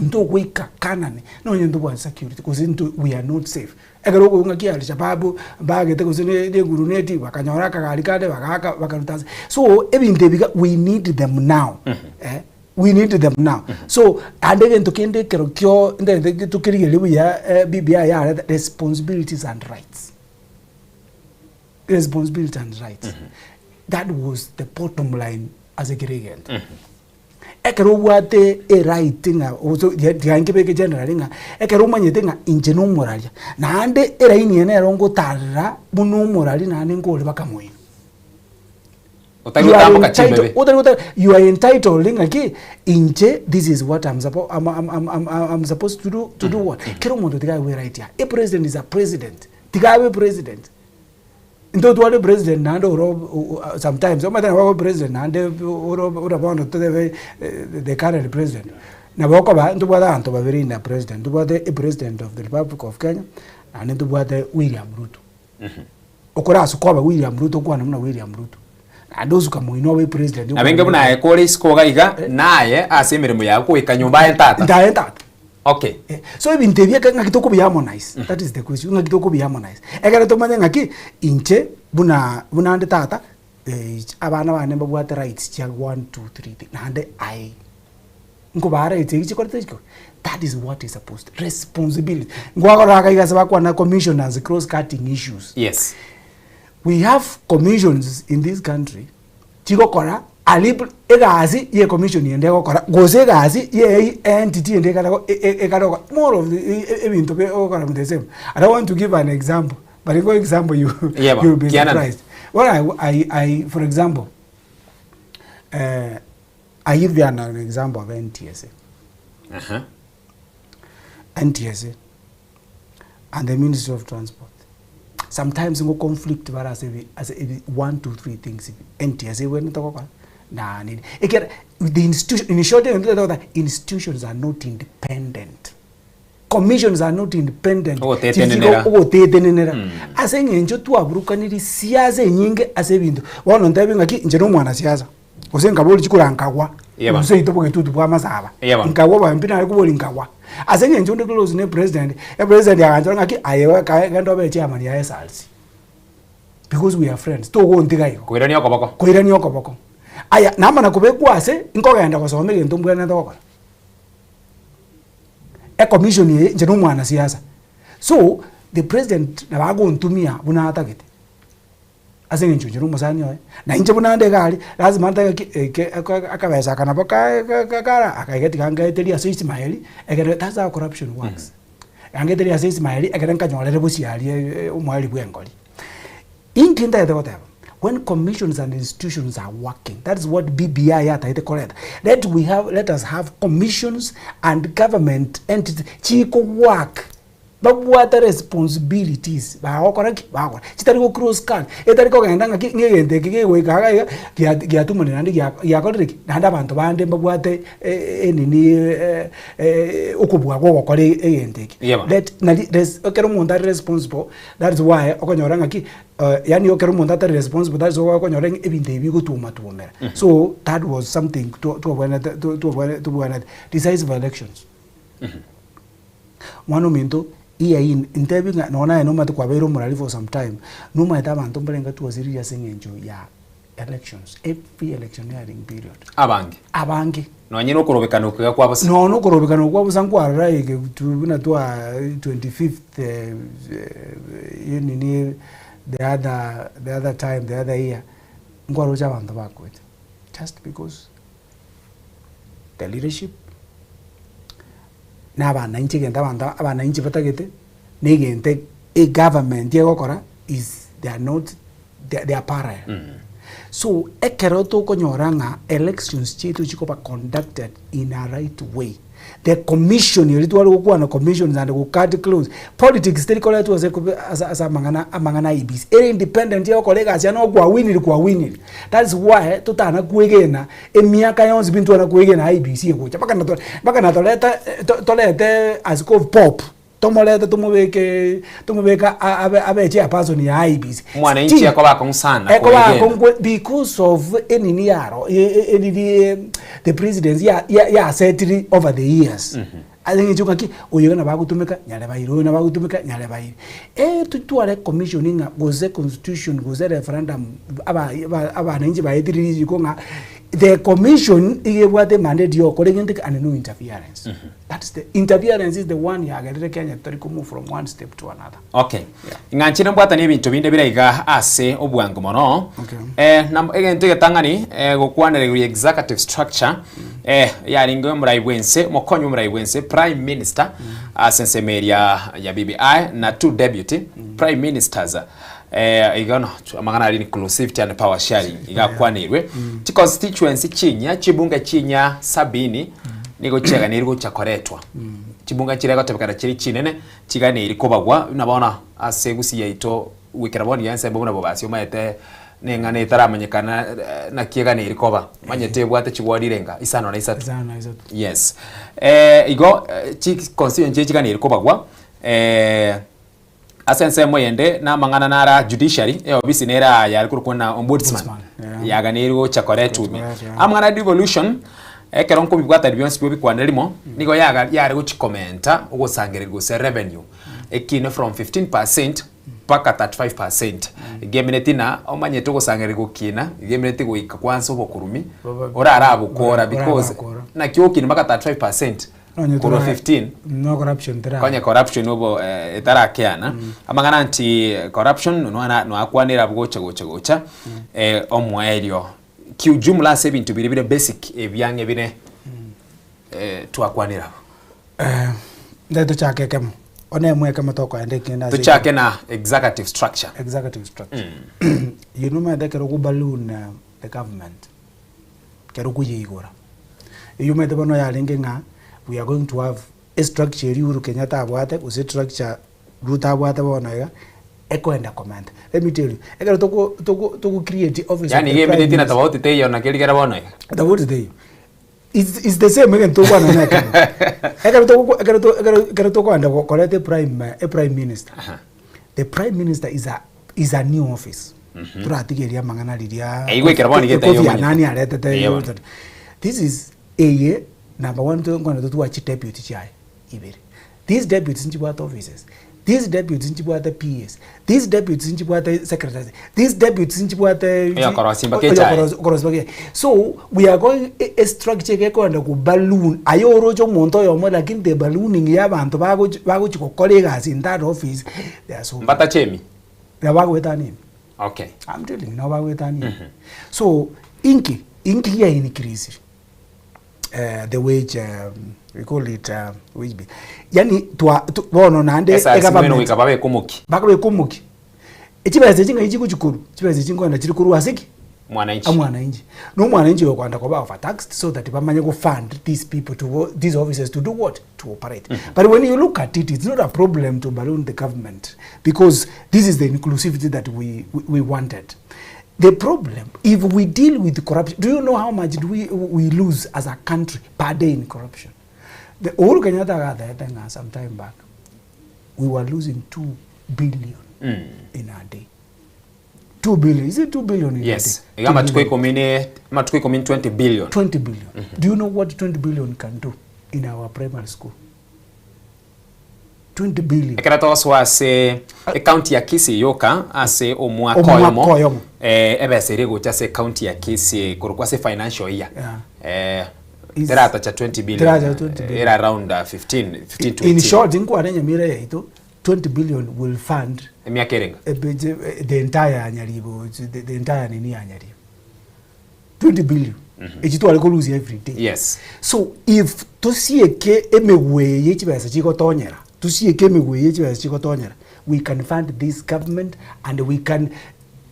ntogoika Canaan nonye ntobwate security gose nto we are not safe. Ekero okoigwa ng'aki Alshabaab mbagete gose ne ne eguruneti bakanyora akagari kande bagaaka bakaruta ase. So ebinto ebi iga we need them now eh. We need them now. So ande egento kende ekero kio ntagete tokerigereria buya BBI yareta responsibilities and rights. Responsibility and rights. That was the bottom line ase kera egento. Ekero obwate eright ng'a oso tiga nkebeke generally ng'a ekero omanyete ng'a inche na omoraria, naende eraini eye nero ngotarera buna omoraria naende nkore baka moino. Otari You are gotamboka entitled, chimbebe. otari gota you are entitled ng'aki inche this is what I'm, suppo, I'm, I'm, I'm, I'm, I'm supposed to do, to do what kera omonto tiga aigwe right yaye a president is a president tiga abe president ntotware president naende oro o- sometimes omanyete nabo akoba president naende oro ora bono totebe the current president nabo okoba ntobwate abanto babere in a president ntobwate a president of the republic of Kenya naende ntobwate William Ruto. Okorasuka obe William Ruto okwane buna William Ruto. Naende osuka moino obe president. Nabo inge buna aye kore isiko iga iga, naye ase emeremo yago koika nyomba aye tata. Ntaye tata. Okay. So ebinto ebi eke ng'aki tokobi harmonize, that is the question, ng'aki tokobi harmonize. Ekere tomanye ng'aki inche buna buna ande tata, abana bane mbabwate rights chia one, two, three, naende I Nkobaa rights echi chikorete chiko that is what is supposed to responsibility nkwakorora aka iga ase bakwana commissioners cross cutting issues Yes. we have commissions in this country chigokora ari egasi ye commission ende egokora gose egasi ye entity ende ekare ekare gokora more of the ebinto bigokora the same I don't want to give an example but for example you Yeah, you will be kianana. surprised when I, I, I for example uh, I give you an example of NTSA. NTSA and the Ministry of Transport. Sometimes ngo conflict bare ase ebi ase ebi one, two, three things ebi. NTSA ebwenerete gokora na nini. Ekere the institution in short egento totagoteba institutions are not independent. Commissions are not independent. Ogotetenenera. Ogotetenenera. Ase eng'encho twaburukanirie siasa enyinge ase ebinto. Bono ntebi ng'aki inche na omwanasiasa. Gose nkaboria chikura nkagwa, Yeba. gose oito bogetutu bwa amasaba, Yeba. nkagwa obobe pi nare koboria nkagwa. Ase eng'encho onde close ne president, epresident aganchora ng'aki aye we kae genda obe chairman ya SRC because we are friends, togontiga igo. Koirania okoboko. Koirania okoboko. Aya, namana kobekwa ase, nkogenda gosoma egento mbwenerete gokora. Ecommission eye, inche na omwanasiasa, so, the president nabo agontumia buna atagete. Ase eng'encho inche nomosani oye, na inche buna nde iga aria, lazima ntake ki eke aka akabesa aka nabo ka ka kara akaiga tiga nkaeteria ase Ismaeli, ekere that's how corruption works. Angeteria ase Ismaeli ekere nkanyorere bosio aria omoerio bwa engori. Inki ntagete goteba, when commissions and institutions are working, that is what BBI yatagete koreta, let we have let us have commissions and government entities chiko work. Babwate responsibilities bagokora ki? Bagokora. Chitari go cross cut, etari kogenda ng'aki ng'a egento eke kegoika iga iga gia giatumanire naende gia giakorire ki? Naende abanto bande mbabwate enini okobua gwa ogokora egento eke. Yebo. Let nari res ekero omonto are responsible that is why okonyora ng'aki yaani ekero omonto atari responsible that is why okonyora ng'a ebinto ebi bigotwoma twomera. So that was something twa twabwenerete twa tobwenerete decisive elections. Mwana ominto, iya in ntebi ng'a nonya naye nomanyete kwabeire omorari for some time, nomanyete abanto mbarenge twasiririe ase eng'encho ya elections, every electioneering period. Abange. Abange. Nonye na okorobekana okwo iga kwa bosa. Nonya okorobekana okwo kwa bosa nkwarora eke tu buna twa 25th enini the other the other time the other year, nkwaroche abanto bakwete just because the leadership. Na abananchi egento abanto abananchi batagete, na egento egovernment egokora is they are not they are parallel. So ekero tokonyora ng'a elections chiaito chikoba conducted in a right way, the commission eria tware gokwana commissions and go cut close, politics teri koretwa ase kobe ase ase amang'ana amang'ana a IEBC, ere independent egokora egasi yaye nonye kwawinire kwawinire. That's why totana kwegena Emiaka yonsi pi ntwana kwegena IEBC egocha mpaka na mpaka na torete torete Askofu Pope tomorete tomobeke tomobeke abe abe chairperson ya IEBC. Mwananchi Still, ekoba akong'u sana ekoba kwegena. akong'u kwe because of enini yaro enini the presidency ya ya yasetiri over the years. Ase eng'encho ng'aki, oyo iga nabo agotumeka nyare baire, oyo nabo agotumeka nyare baire. Eh totware commission ng'a gose constitution gose referendum aba aba abananchi baetire richiko ng'a the commission iga ebwate emandate ya gokora egento eke and no interference. That's the interference is the one yagerire Kenya tori ko move from one step to another. Okay. Ng'anchire mbwatanie ebinto binde bire iga ase obwango mono. Okay. Eh, nam- egento egetang'ani eh, gokwanera igoro ya executive structure eh, yarenge omorai bwense omokonyi omorai bwense prime minister ase ensemo eria ya BBI na two deputy prime ministers eh, igo no amang'ana aria inclusivity and power sharing iga akwanirwe chi constituency chinya chibunge chinya sabini nigo chiaganirwe gocha koretwa chibunge chire gotebekana chire chinene Chiganeiri kobagwa buna bono ase egusii yaito goikera bono iga ensemo buna bobasi omanyete neng'ana etaramanyekana naki eganeiri koba omanyete ebwate chiward irenga isano na isato Isano na isato. yes igo chi constituency chiganeiri kobagwa ase ensemo eyende na amang'ana nara judiciary eofisi nere aa yare korokwa na ombudsman Ombudsman, yeah. yaganeiri gocha koretwa ime. Gocha koretwa, yeah. Amang'ana ya devolution. Ekero nkobibwatani bionsi pi obikwanire rimo, nigo yaga yare gochikomenta ogosangereria gose revenue, ekine from 15 percent mpaka 35 percent. Egemineti na omanyete ogosangereria gokina, egemineti goika kwansa obokurumi, orarabokora because Orarabokora. naki okina mpaka 35 percent Nonye korwa tora- 15 No corruption tera. konye corruption obo etarakeana, amang'ana nti corruption nwana nwakwanera abwo gocha gocha gocha, omoerio Kiujumla ase ebinto biria bire basic ebiang'e bire twakwanire abwo. Nde tochake ekemo, one emo ekemo tokoenda ekende ase Tochake na executive structure. Executive structure. You know omanyete ekero okoballoon the government, ekero okoyeigora, eywo omanyete bono yarenge ng'a we are going to have estructure eria Uhuru Kenyatta abwate gose estructure Ruto abwate bono iga, ekoenda komenta. Let me tell you, ekero toko toko toko create office of Yaani the iga prime emineti na minister. tofauti teiyo naki rigera bono iga. Tofauti teiyo. It's, it's the same egento tokwana na ekero. Ekero toko ekero to ekero ekero tokoenda go- koreta eprime eprime minister. The prime minister is a is a new office. Toratigeria amang'ana riria Eywo ekero bono iga Kofi etaiyo omanyete. Annan aretete Eeh bono. This is eye number one tokwana totware chideputy chiaye ibere. These deputies nchibwate offices, these deputies nchibwate PAs, these deputies nchibwate secretaries, these deputies nchibwate Oyokorosia mpaka echae. Oyokorosia mpaka echae. So we are going e structure iga ekoenda ko balloon aye oroche omonto oyomo lakini the ballooning ya abanto bagochi bagochi gokora egasi in that office they are so many. Mbatachemi? Nabo bagoetania ime. Okay. I'm telling you nabo bagoetania ime. So inki inki gia increase the wage we call it wage bill yani twa tu, bono naende SRC mwene egovernment goika babeke omokia. bakabeka omokia, echibesa echi ng'ai chigochi korwa, chibesa echi nkoenda chire korwa ase ki? Mwananchi. Mwananchi. No mwananchi oyo okoenda koba overtaxed so that bamanye go fund these people to go, these offices to do what? To operate. But when you look at it, it's not a problem to balloon the government because this is the inclusivity that we, we, we wanted. The problem, if we deal with corruption, do you know how much do we, we lose as a country per day in corruption? The Uhuru Kenyatta agatete ng'a some time back, we were losing 2 billion in a day. 2 billion. Is it 2 billion in Yes. a day? Iga amatuko ikomi ne amatuko ikomi 20 billion. 20 billion. Do you know what 20 billion can do in our primary school? 20 billion. Ekero togosoa ase ecounty ya Kisii yoka ase omwaka Omwaka oyomo oyomo. eh, ebesa eria egocha ase ecounty ya Kisii korokwa ase financial year Yeah. eh, Is- teratacha 20 billion Teratacha 20 billion. era around uh, 15 15 to In 18 short, nkwane Nyamira yaito 20 billion will fund emiaka erenga the entire Nyaribo, the, the entire nini ya Nyaribo. 20 billion. Echi tware ko lose every day. Yes. So if tosieke emegwe ye chibesa chigotonyera, tosieke emegwe ye chibesa chigotonyera, we can fund this government and we can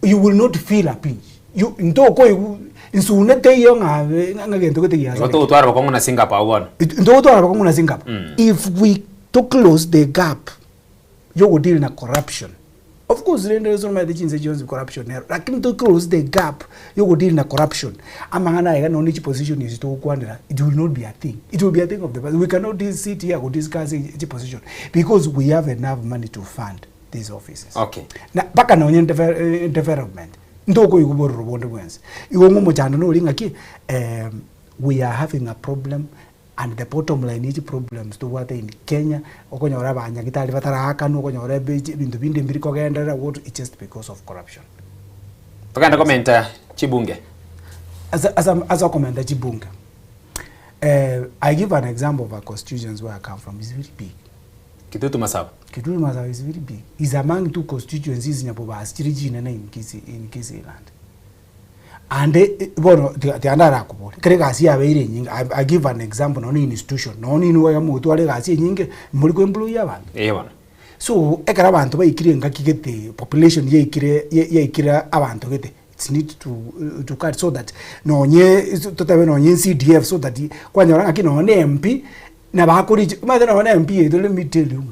you will not feel a pinch. You ntoko insune teiyo ng'a ng'a gento gete Igo giasa. togotwara bokong'u na Singapore bono. Ntogotwara bokong'u na Singapore. If we to close the gap yogodeal na corruption of course rende somete chinse chionsi corruption nero lakini to close the gap yogodeal na corruption amang'ana aiga nonye chiposition esi togokwanera it will not be a thing it will be a thing of the past we cannot sit here go discuss chiposition because we have enough money to fund these offices Okay. na mpaka nonye development ntokoigwa bororo bonde bwensi igo ng'a omochando nori ng'aki we are having a problem and the bottom line echi problems tobwate in Kenya okonyora abanyagitari bataraakana okonyora ebi ebinto binde mbiri kogenderera what it's just because of corruption. Togende komenta chibunge. As a, as a, as a komenta chibunge I give an example of a constituency where I come from is very big. Kitutu Masaba. Kitutu Masaba is very big. Is among two constituencies Nyabobasi chiri chinene in Kisii in Kisii land. And eh, bono tiga ndarakobore kere egasi yabeire enyinge I, I give an example nonya institution nonya inwe iga mogotwara egasi enyinge mori ko employ abanto. Ee bono. So ekero abanto baikire engaki gete population yaikire yaikire abanto gete it's need to to cut so that nonye totebe nonye CDF so that kwanyora ng'aki nonye MP nabo akorichi omanyete nonye MP yaito let me tell you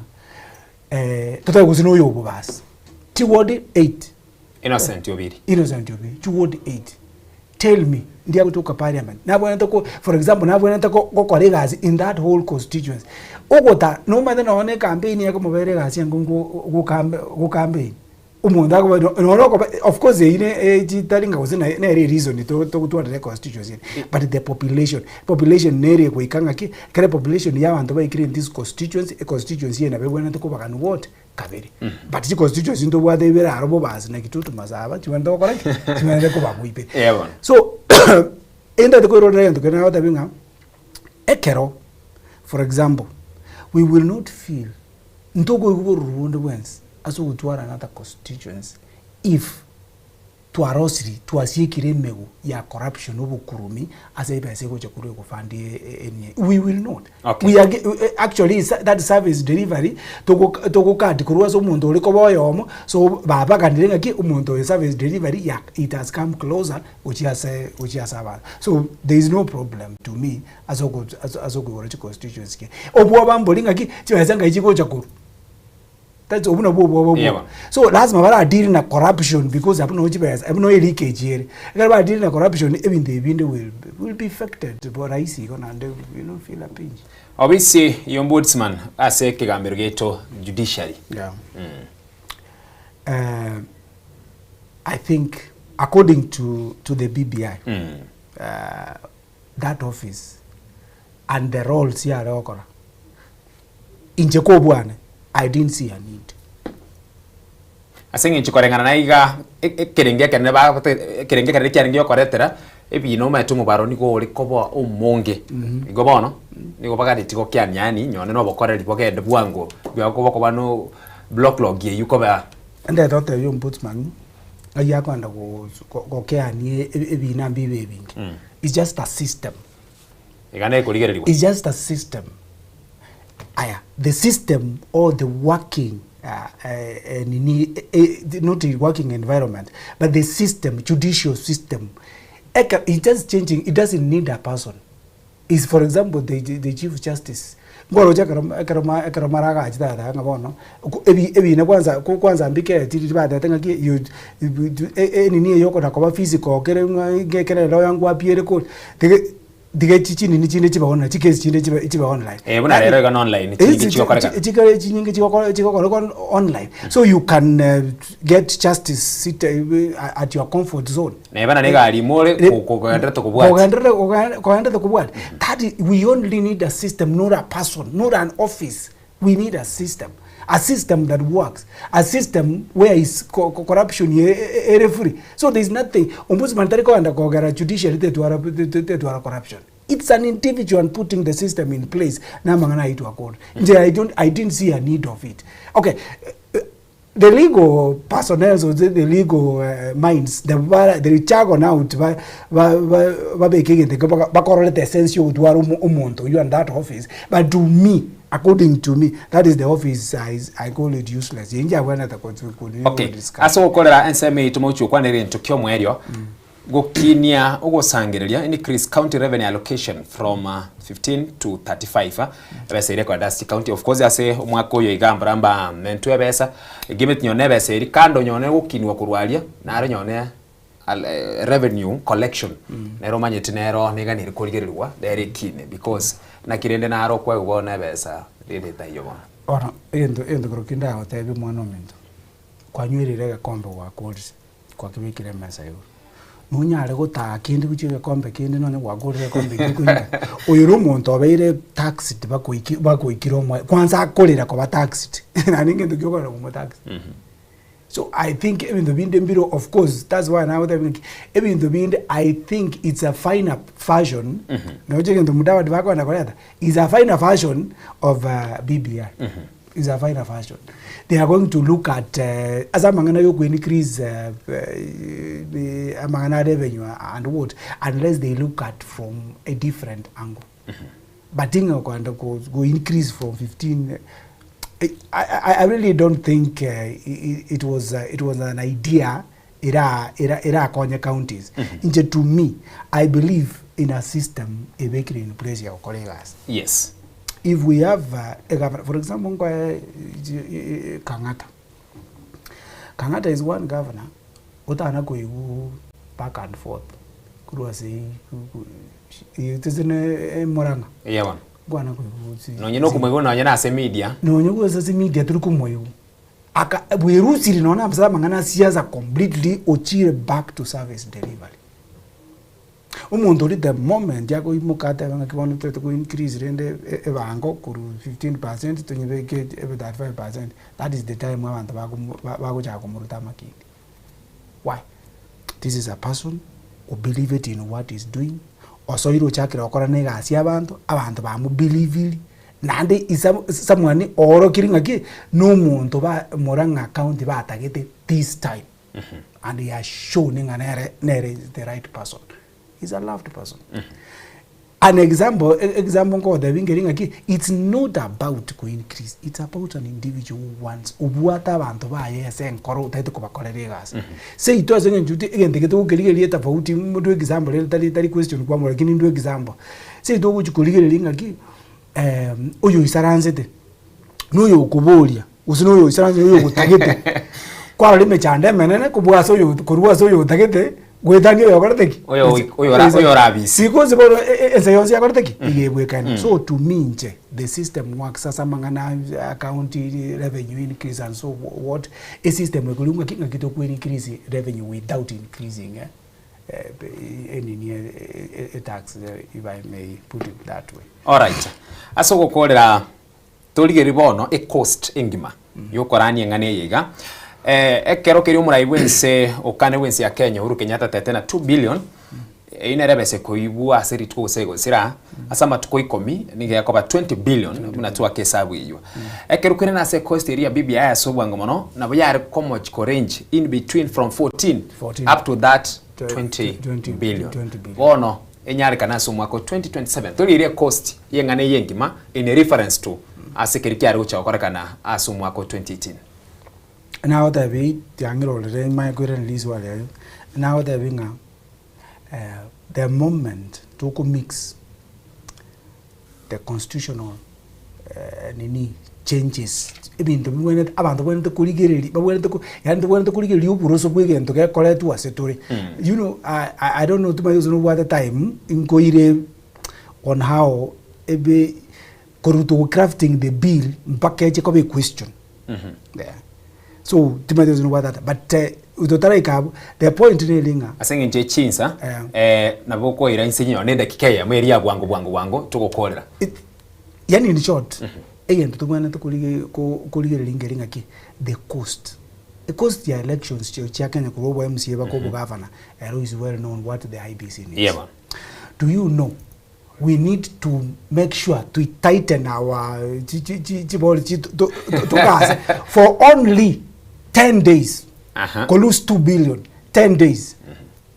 ng'a totebe gose noyo obo basi chiward 8 Innocent Obiri. Innocent Obiri chiward 8 tell me ndiagocha goka parliament nabwenerete ko for example nabwenerete ko gokora egasi in that whole constituency ogota nomanyete nonye na ecampaign ekomobera egasi enkongu go campaign omonto akoba nonye okoba of course eywo ne chitari ng'a gose nere ereason togotwarera econstituency but the population, population nere egoika ng'aki ekero epopulation ya abanto baikire in this constituency, econstituency eye nabo ebwenerete kobaganwa what? Kabere. But chiconstituency ntobwate ibere aro bobasi na Kitutu Masaba chibwenerete gokora ki? Chibwenerete kobagwa ibere. Eeh bono. So entagete koirorera egento keria nagotebia ng'a ekero for example we will not feel ntokoigwa bororo bonde bwensi ase ogotwara another constituency if twarosiri twasiekire emegu ya corruption obokurumi ase ebesa egocha korwa egofund eniye we will not Okay. we are actually that service delivery togo togokati korwa ase omonto ore koba oyomo so babaganire ng'aki omonto oyo service delivery ya it has come closer gochia ase gochia ase abanto so there is no problem to me ase oko ase okoigora chiconstituency ki obwoba mbori ng'aki chibesa ngai chigocha korwa that's obwo nabwo obwoba Yeah, bwoka bono. so lazima bara deal na corruption because abwo nabo chibesa abwo nabo eleakage ere ekero bara deal na corruption ebinto ebi binde will will be affected bo rahisi igo naende you don't feel a pinch. Obisi ya Ombudsman ase ekegambero giaito judiciary. Yeah. Mm. Uh, I think according to, to the BBI Mm. uh, that office and the roles yare gokora inche kobwane I didn't see a need. Ase eng'encho koreng'ana na iga ekerenge ekenene bagote ekerenge ekenene kiarenge gokoretera ebina omanyete omobaro nigo ore koba omonge. Igo bono, nigo baganeti gokeania yaani nonye na obokoreri bogende bwango buya bokoba no blocklog eywo koba. Ndete otebie ombudsman ng'ai akoenda gokeania ebina mbibe ebinge. It's just a system. Iga nekorigererigwa. It's just a system. Aya, the system or the working Nini not a working environment but the system, judicial system eke it's just changing it doesn't need a person is for example the the chief justice nkoroche ekero ekero ma ekero mara agachete agateba ng'a bono ebi ebina kwanza kwanza mbiketi riria batebete ng'aki you enini eye okona koba physical kere ng'a ekere lawyer ngwapie ere kori tiga Tiga echi chinini chinde chibe online, chikesi chinde chibe chibe online. Eh, buna rero iga na online chinyinge chigokorekana. Chikare chinyinge chigokore chigokoreka online. So you can uh, get justice sit, uh, at your comfort zone. Neba na egari more kogenderete kobwati. Kogenderete kogenderete kobwati. That we only need a system, not a person, not an office. We need a system. A system that works. A system where is co corruption ere free. So there is nothing. Ombudsman tari kogenda kogera judiciary tetwara tetwara corruption. It's an individual putting the system in place na amang'ana aitwa court. Nche I don't I didn't see a need of it. Okay. The legal personnel or the legal uh, minds the bara the jargon out ba ba babeke egento ekio bakororete essence yogotwara omonto oywo and that office but to me according to me that is the office I, I call it useless inche abwenerete Okay ase ogokorera ensemo yaito mochie okwana egento kia omoerio Gokinia ogosangereria, Increase county revenue allocation from 15 to 35 ebesa eria ekoenda ase chicounty. Of course ase omwaka oyo iga mbora mbamentwe ebesa, egemeti nyone ebesa eria kando nyone gokinwa korwa aria, naro nyone revenue collection nero omanyete nero niga nere korigereriwa nere ekine because naki rende naro okoegwa bono ebesa rende etaiyo bono. Bono egento egento korokio ndagotebie omwana ominto, kwanywerire egekombe gwakorire. Gwakebekire emesa igoro, nonyare gotaa kende gochia egekombe kende nonye gwakorire egekombe ekio koina. Oyo ore omonto obeire taxed bakoiki bakoikire omoe kwanza akorera koba taxed naende ngento ki okorera komotax. So I think ebinto binde mbire of course that's why nagotebia ng'aki ebinto binde I think it's a finer version noche egento Mudavadi bakoenda koreta is a finer version of BBI. is a finer version. They are going to look at uh, ase amang'ana yo increase uh, uh, amang'ana a revenue and what unless they look at from a different angle. Mm -hmm. But inga kwenda go, go increase from 15 I, I, I really don't think uh, it, it was uh, it was an idea ira ira irakonye counties. Mm -hmm. Inche to me I believe in a system ebekire in place ya gokora egasi. Yes. If we have a governor, for example nkoe Kang'ata. Kang'ata is one governor otana koigwa back and forth korwa ase tesene Murang'a. Eya bono. Nkwana koigwa Nonye na okomoigwa nonye na ase media. Nonye gose ase media tori komoigwa. Aka bwerusiri nonye na ase amang'ana a siasa completely ochire back to service delivery. Omonto oria the moment akoimoka atebe ng'aki bono toete ko increase rende ebango korwa 15 percent tonyebeke ebe 35 percent, that is the time abanto bakomo bagochaka komoruta amakindi. Why? This is a person who believed in what he's doing, osoire ochakire gokora na egasi ya abanto, abanto bamobelieviri, naende is someone oorokire ng'aki na omonto ba Murang'a county batagete this time. And he has shown ng'a nere nere is the right person. He's a loved person. An example, e- example nkogotebia nkeri ng'aki, it's not about ko increase, it's about an individual who wants obwate abanto baye ase enkoro otagete kobakorera egasi. Seito ase eng'encho ti egento eke togokerigereria etofauti ndwe example rende tari tari question kwamora lakini ndwe example. Seito ogochi korigereria ng'aki oyo oisaransete, na oyo okoboria. Gose noyo oisaranse noyo ogotagete, kwarora emechando emenene kobua ase oyo korwa ase oyo otagete, goetania oyo okorete ki? Oyo oi- oyo ora- oyo orabise. Because bono e- e- ense yonsi yakorete ki? Iga ebwekaine. So to me inche, the system works ase amang'ana a county revenue increase and so what, esystem ekoriwu ng'aki ng'aki tokwe increase revenue without increasing enini etax if I may put it that way. Alright. Ase ogokorera Torigererie bono ecost engima yokorania eng'ana eye iga. Ekero keria omorai bwense okane bwense ya Kenya Uhuru Kenyatta atete na 2 billion eyio nere ebesa ekoibwa ase rituko gose egosira ase amatuko ikomi nigo ekoba 20 billion buna twaka esabu eyio. Ekero kere nase ecost eria ya BBI ase obwango mono nabo yare komochi ko range in between from 14 up to that 20 billion. Bono Enyarekane ase omwaka o 2027 torigerie ecost y'eng'ana eye engima in reference to ase keria kiare gochia gokorekana ase omwaka o 2018. Nagotebi tiang'irorere manye koirana riswali erio, nagotebi ng'a the moment toko mix the constitutional nini changes, ebinto bibwenerete abanto babwenerete korigereria babwenerete ko yaani tobwenerete korigereria oboroso bwa egento gekoretwa ase tore. You know I I don't know timanyeti gose nobwate time, nkoire on how ebe korwa togo crafting the bill mpaka eche koba equestion. Yeah. So timanyeti gose nobwate ata but totaraika abwo, the point neri ng'a Ase eng'encho ye chinsa, nabo okoira inse nonye na edakika eyemo eria ya bwango bwango bwango togokorera. Yaani in short, egento tobwenerete korige ko korigereria nkeri ng'aki, the cost. Ecost ya elections chia chia Kenya korwa obo MCA baka obogavana, ero is well known what the IEBC needs. Yebo. Do you know we need to make sure to tighten our chi chi chi chibori chi to to tokase for only 10 days Aha. ko lose 2 billion 10 days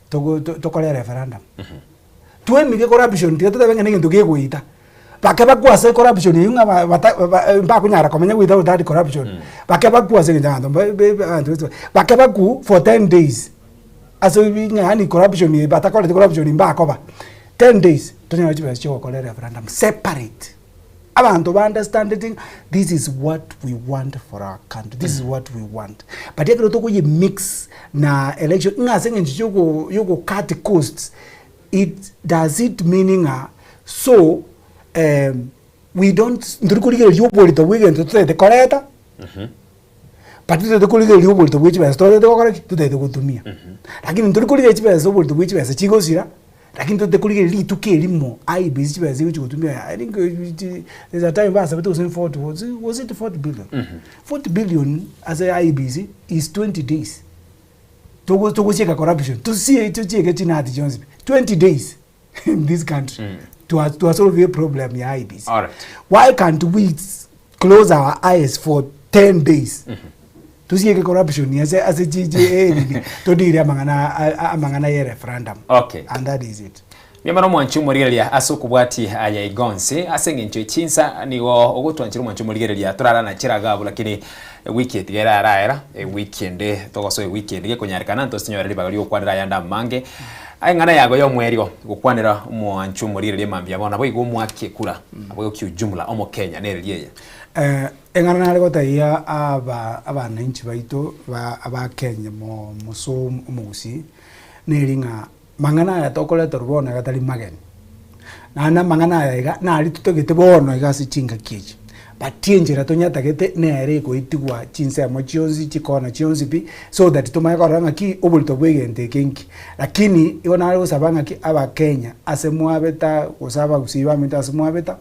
togo to tokore referendum. Twemige corruption tiga totabe ng'a negento kegoita, bake bakwe ase corruption eywo ng'a ba bata ba mbakonyara komenya without that corruption, bake bakwe ase eng'encho abanto mba be abanto baitu bake bakwu for 10 days ase ng'a yaani corruption eye batakoreti corruption mbakoba, 10 days tonyore chibesa chia gokora ereferendum separate. Abanto ba understandeti ng'a this is what we want for our country, this is what we want. But ekero tokoye mix na election ng'a ase eng'encho yogo yogo cut costs, it does it mean ng'a so we don't ntori korigereria oborito bwa egento totagete koreta, but totagete korigereria oborito bwa chibesa totagete gokora ki? Totagete gotumia. Lakini ntori korigereria chibesa oborito bwa chibesa chigosira, lakini totagete korigereria rituko erimo IEBC chibesa chigochi gotumia I think there's a time basabete gose 40 was it was it 40 billion? 40 billion ase IEBC is 20 days. Togo togosieka corruption tosie tochieke chinati chionsi pi 20 days in this country twa twasolve eproblem ya IEBC. Alright. Why can't we close our eyes for 10 days tosieke corruption ase ase chi chi enini todire amang'ana a- a- amang'ana ye referendum Okay. and that is it. Nigo nomwanchi omorigereria ase okobwatia aya iga onsi, ase engencho ye chinsa nigo ogotwanchera omwanchi omorigereria torara na chiraga abwo lakini ewiki eye tiga eraraera, ewiki ende togosoa ewiki ende gekonyarekana ntosinyore ribaga riogokwanera ayande amange. Eng'ana yago y'omwerio gokwanera omwanchi omorigereria mambia bono naboigo omwake ekura naboigo kiujumla omokenya nereri eye. Eng'ana nare gotebia aba abananchi baito ba abakenya mo moso omogusii neri ng'a Mang'ana aya tokoreterwa bono iga tari mageni, naende amang'ana aya iga nari totagete bono iga ase chingaki echi, but enchera tonyatagete nere egoetigwa chinsemo chionsi, chikona chionsi pi, so that tomanye korora ng'aki oborito bwa egento eke nki. Lakini igo nare gosaba ng'aki abakenya ase mwabeta gose abagusii bamanyete ase mwabeta.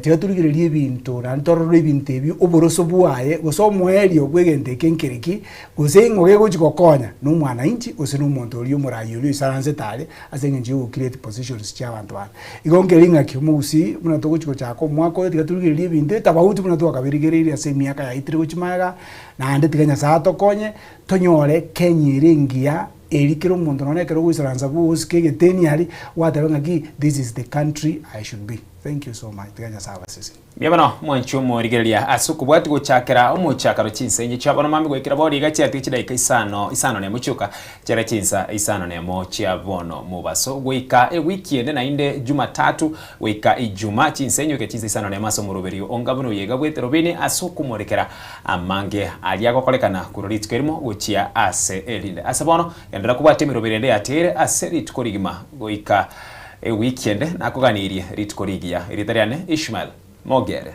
Tiga torigererie ebinto naende torore ebinto ebio oboroso bwaye gose omoerio bw'egento eke nkere ki, gose ing'o gegochi gokonya, na omwananchi gose na omonto oria omoraai oria oisaransete are ase eng'encho ya ogocreate positions chia abanto bande. Igo nkeri ng'aki omogusii buna togochi gochaka omwaka oyo tiga torigererie ebinto etabauti buna twakabirigereirie ase emiaka yaetire gochia magega, naende tiga Nyasaye atokonye tonyore Kenya ere engiya Erio kera omonto nonya ekero ogoisaransa bw'ogosika egeteni aria, gwateba ng'aki this is the country I should be. Thank you so much. Tiga Nyasaye abasesenie. Mbuya mono mwanche omorigereria ase okobwati gochakera omochakano chinsa inye chia bono mambia goikera bono iga chiatiga chidaika isano isano nemo chioka chiare chinsa isano nemo chia bono mobaso goika ewiki ende naende jumatatu goika ijuma chinsa inye goika chinsa isano nemo ase omoroberio onga buna oyo iga bw'eterobini ase okomorekera Amange aria agokorekana korwa rituko erimo gochia ase erinde. Ase bono, genderera kobwatia emeroberi ende yateire ase rituko rigima goika ewiki ende nakoganirie rituko rigiya. Erieta riane Ishmael Mogere.